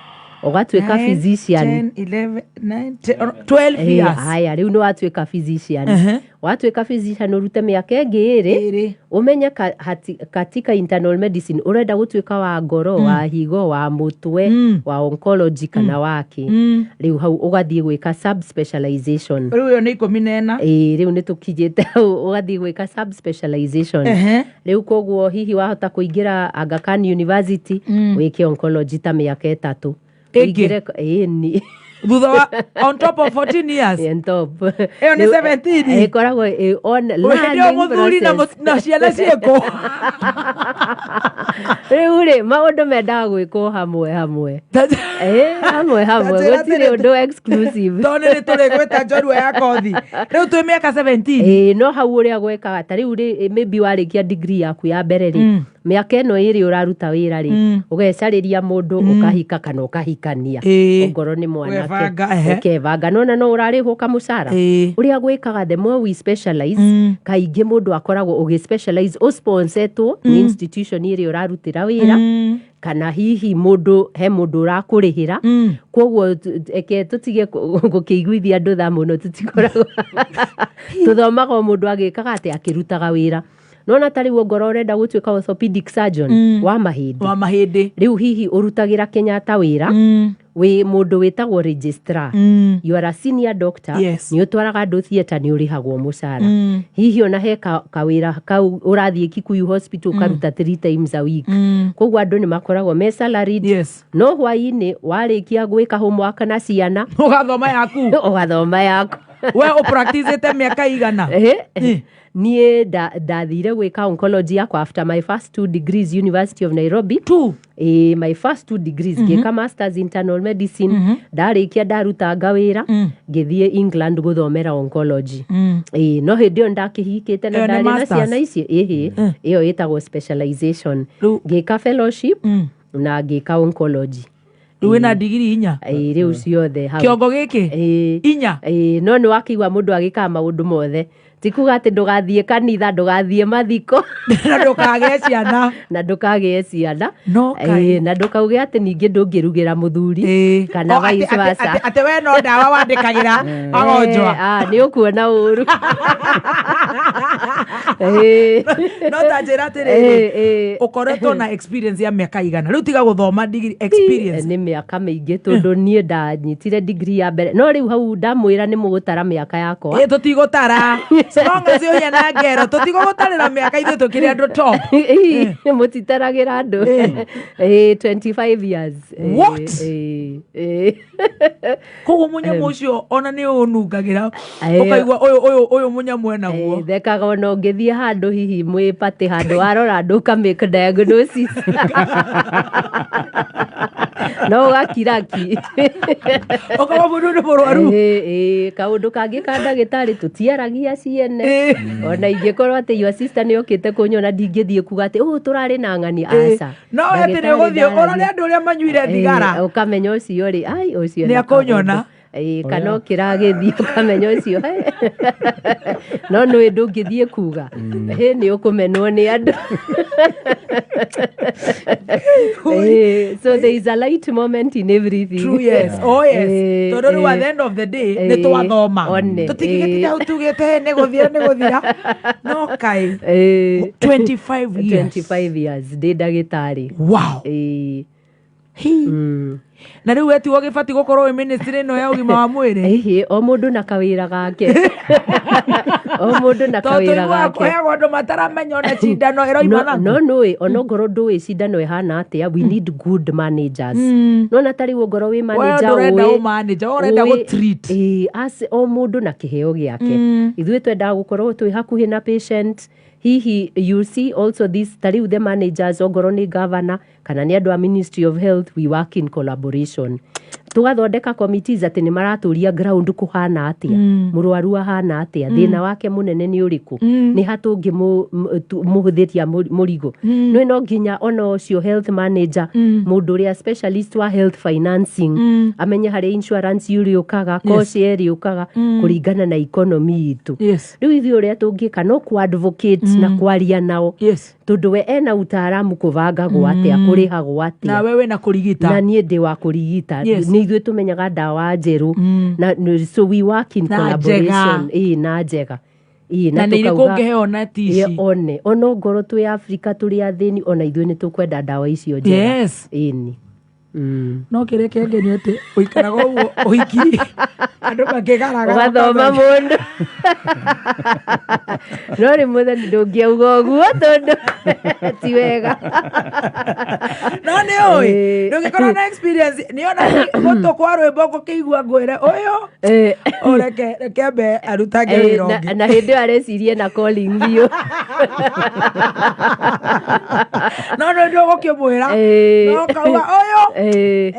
ũgatuĩka 9, physician. 10, 11, 9, 10, 12 years. Haya, rĩu nĩ watuĩka physician. Watuĩka physician ũrute mĩaka ĩngĩ 2, ũmenye katika internal medicine ũrenda gũtuĩka wa ngoro, wa higo, wa mũtwe, wa oncology kana wake. Rĩu hau ũgathiĩ gwĩka subspecialization. Rĩu ĩyo nĩ 14. Ĩĩ, rĩu nĩ tũkinyĩte hau ũgathiĩ gwĩka subspecialization. Rĩu koguo hihi wahota kũingĩra Aga Khan University, wĩke oncology ta mĩaka 3. Ĩngĩ? Ũingĩre ĩni. Thutha wa on top of 14 years. On top. Ĩyo nĩ Rĩu, 17. ĩkoragwo ĩ on Hĩndĩ ĩyo learning mũthuri na process. na ciana ciĩkũ? Rĩu rĩ, maũndũ mendaga gwĩkwo hamwe hamwe. Ĩ, hamwe hamwe. Tanjĩra gũtirĩ atĩrĩ, ũndũ exclusive. Tondũ nĩ tũrĩ gwĩta njorua ya kothi, rĩu twĩ mĩaka 17. Ĩĩ, no hau ũrĩa gwekaga ta rĩu rĩ, maybe warĩkia degree yaku ya mbere rĩ, mĩaka ĩno 2 ũraruta wĩra rĩ, ũgecarĩria mũndũ, ũkahika kana ũkahikania, ongorwo nĩ mwanake. Ũgebanga, ehe. Ũkebanga, nona no ũrarĩhwo kamũcara. Ũrĩa gwĩkaga, the more we specialize, kaingĩ mũndũ akoragwo ũgĩ specialize ũsponsetwo nĩ institution ĩrĩa ũrarutĩra wĩra. Kana hihi mũndũ he mũndũ ũrakũrĩhĩra. Koguo eke tũtige gũkĩiguithia andũ tha mũno, tũtikoragwo tũthomaga o mũndũ agĩkaga atĩ akĩrutaga wĩra. Nona ta rĩu ongorwo ũrenda gũtuĩka orthopedic surgeon wa mahĩndĩ, wa mahĩndĩ, rĩu hihi ũrutagĩra Kenyatta wĩra, wĩ mũndũ wĩtagwo registrar, you are a senior doctor, nĩ ũtwaraga andũ theatre, nĩ ũrĩhagwo mũcara. Hihi ona he kawĩra kau ũrathiĩ Kikuyu Hospital ũkaruta three times a week. Koguo andũ nĩ makoragwo me salaried. No hwainĩ warĩkia gwĩka homework na ciana, ũgathoma yaku. Ũgathoma yaku. We ũpracticĩte mĩaka igana? Niĩ ndathire gwĩka oncology yakwa after my first two degrees, University of Nairobi. Two? My first two degrees. Ngĩka masters internal medicine, ndarĩkia ndarutanga wĩra, ngĩthiĩ England gũthomera oncology. No hĩndĩ ĩyo ndakĩhikĩte na Ĩyo nĩ ndarĩ na masters? ciana icio. Ĩhĩ, ĩyo ĩtagwo specialization. Ngĩka fellowship na ngĩka oncology. Rĩu wĩna digiri 4? Ĩĩ, rĩu ciothe hau. Kĩongo gĩkĩ? 4. 4. Ĩĩ, no nĩ wakĩigua mũndũ agĩkaga maũndũ mothe, ti kuga atĩ ndũgathiĩ kanitha, ndũgathiĩ mathiko, na ndũkagĩe ciana. Na ndũkagĩe ciana. No Ĩĩ, na ndũkauge atĩ ningĩ ndũngĩrugĩra mũthuri kana O, vice versa. Atĩ we no ndawa wandĩkagĩra agonjwa. Nĩ ũkuona ũru. No ta njĩra atĩrĩrĩ, ũkoretwo na experience ya mĩaka igana rĩu, tiga gũthoma degree, experience? Nĩ mĩaka mĩingĩ, tondũ niĩ ndanyitire degree ya mbere, no rĩu hau ndamwĩra nĩ mũgũtara mĩaka yakwa. Ĩ, tũtigũtara, as long as ũhia na ngero, tũtigũgũtarĩra mĩaka, ithuĩ tũkĩrĩ andũ top. Mũtitaragĩra andũ. 25 years. What? Ĩ. Koguo mũnyamũ ũcio ona nĩ ũnungagĩra, ũkaigua ũyũ mũnyamũ enaguo. Thekaga ona ũngĩthiĩ handũ hihi mwĩ patĩ handũ warora andũ ũkamake diagnosis, no ũgakiraki. Ũkauga mũndũ nĩ mũrwaru. Ĩ, kaũndũ kangĩ ka ndagĩtarĩ, tũtiaragia ciene. Ona ingĩkorwo atĩ your sister nĩ okĩte kũnyona, ndingĩthiĩ kuga atĩ ũũ tũrarĩ na ng'ani, aca. No we atĩ nĩ ũgũthiĩ ũrore andũ ũrĩa manyuire thigara. Ũkamenya ũcio rĩ, ai, ũcio Nĩ ena akũnyona. kaũndũ. Ĩ, kana ũkĩragĩthiĩ ũkamenya ũcio, no nĩ ndũngĩthiĩ kuga hĩ, nĩ ũkũmenwo nĩ andũ. So there is a light moment in everything. True, yes. Oh, yes. Tondũ rĩu at the end of the day nĩ twathoma. One. Tũtingĩgĩtinda hau tugĩte nĩ gũthira nĩ gũthira, no kai, 25 years. 25 years ndĩ ndagĩtarĩ. Wow. Na rĩu wetiwo gĩbati gũkorwo wĩ ministry ĩno ya ũgima wa mwĩrĩ. Ĩhĩ, o mũndũ na kawĩra gake, o mũndũ na Tondũ kawĩra tũiguaga gake. kũheagwo andũ mataramenya ona cindano ĩroima No, naku. no nũĩ ona ongorwo ndũĩ cindano ĩhana atĩa, we need good managers. Nona ta rĩu ongorwo wĩ We manager ndũrenda ũĩ- ũmanager, we ũrenda ũĩ- gũ-treat. Ĩĩ, o mũndũ na kĩheo gĩake. Ithuĩ twendaga gũkorwo twĩ hakuhĩ na patient. Hihi you see also this, ta rĩu the managers, ongorwo nĩ governor kana nĩ andũ a Ministry of Health, we work in collaboration, tũgathondeka committees atĩ nĩ maratũria ground kũhana atĩa, mũrwaru ahana atĩa, thĩna wake mũnene nĩ ũrĩkũ, nĩ ha tũngĩmũhũthĩria mũrigo. Nĩ no nginya ona ũcio health manager, mũndũ ũrĩa specialist wa health financing, amenye harĩa insurance ĩrĩũkaga, cost ĩrĩũkaga kũringana na economy itũ. Rĩu ithuĩ ũrĩa tũngĩka no ku advocate na kwaria nao, tondũ we ena utaaramu kũbangagwo atĩa, kũrĩhagwo atĩa. Nawe wĩna kũrigita. Na niĩ ndĩ wa kũrigita. Nĩ ithuĩ tũmenyaga ndawa njerũ na so we work in Na collaboration. njega. Ĩĩ, na njega. Ĩĩ, Na nĩ irĩkũ tũkauga- ũngĩheo na ti ici? Ĩĩ, one ona ongorwo twĩ Afrika tũrĩ athĩni, ona ithuĩ nĩ tũkwenda ndawa icio njega. Ĩni. No kĩrĩa kĩangenia atĩ ũikaraga ũguo ũhiki andũ makĩgaragara. Ũgathoma mũndũ, no rĩ mũtheni ndũngĩauga ũguo tondũ ti wega. No nĩ ũĩ ndũngĩkorwo na experience nĩ ona gũtũ kwa rwĩmbo ngũkĩigua ngwĩre ũyũ ũreke reke mbe arutange wĩra ũngĩ. Na hĩndĩ ĩyo arecirie na calling biũ. No nĩ ndũgũkĩmwĩra, no kauga ũyũ.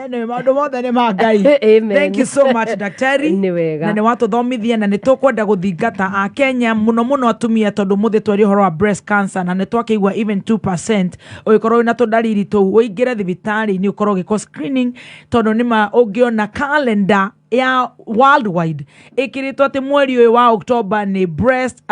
Anyway, maũndũ mothe nĩ ma Ngai. Amen. Thank you so much, daktari. Nĩ wega. Na nĩ watũthomithia na nĩ tũkwenda gũthingata a Kenya, mũno mũno atumia, tondũ mũthĩ twaria ũhoro wa breast cancer na nĩ twakĩigua even 2%. Ũgĩkorwo wĩna tũndariri tũu, ũingĩre thibitarĩ-inĩ ũkorwo ũgĩkwo screening, tondũ nĩma ũngĩona calendar. Ya worldwide ĩkĩrĩtwo atĩ mweri ũyũ wa October nĩ breast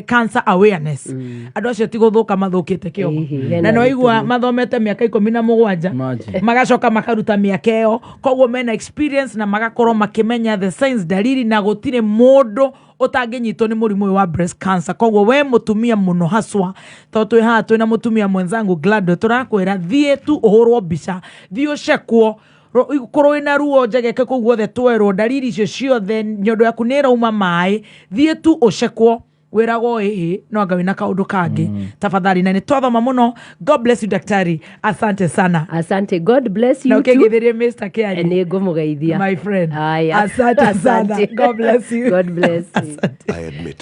cancer awareness. Andũ acio ti gũthũka mathũkĩte kĩongo. Ĩhĩ, Na hena nĩ waigua gĩtũmi. Mathomete mĩaka 17. Imagine. Magacoka makaruta mĩaka ĩyo, koguo mena experience na magakorwo makĩmenya the signs, dalili, na gũtirĩ mũndũ ũtangĩnyitwo nĩ mũrimũ ũyũ wa breast cancer. Koguo we mũtumia mũno haswa, tondũ twĩ haha twĩna mũtumia mwenzangu Gladwell, tũrakwĩra thiĩ tu ũhũrwo mbica, thiĩ ũcekwo. Korwo wĩna ruo njegeke kũu guothe, twerwo ndariri icio ciothe, nyondo yaku nĩ ĩrauma maĩ, thiĩ tu ũcekwo, wĩragwo ĩhĩ no anga wĩna kaũndũ kangĩ. Tafadhali, na nĩ twathoma mũno. God bless you, daktari, asante sana. Asante, God bless Na you too. ũkĩgeithĩrie Mr. Kiari. Nĩ ngũmũgeithia. My friend. Haya. Asante sana. Asante. God bless you. God bless you. I admit.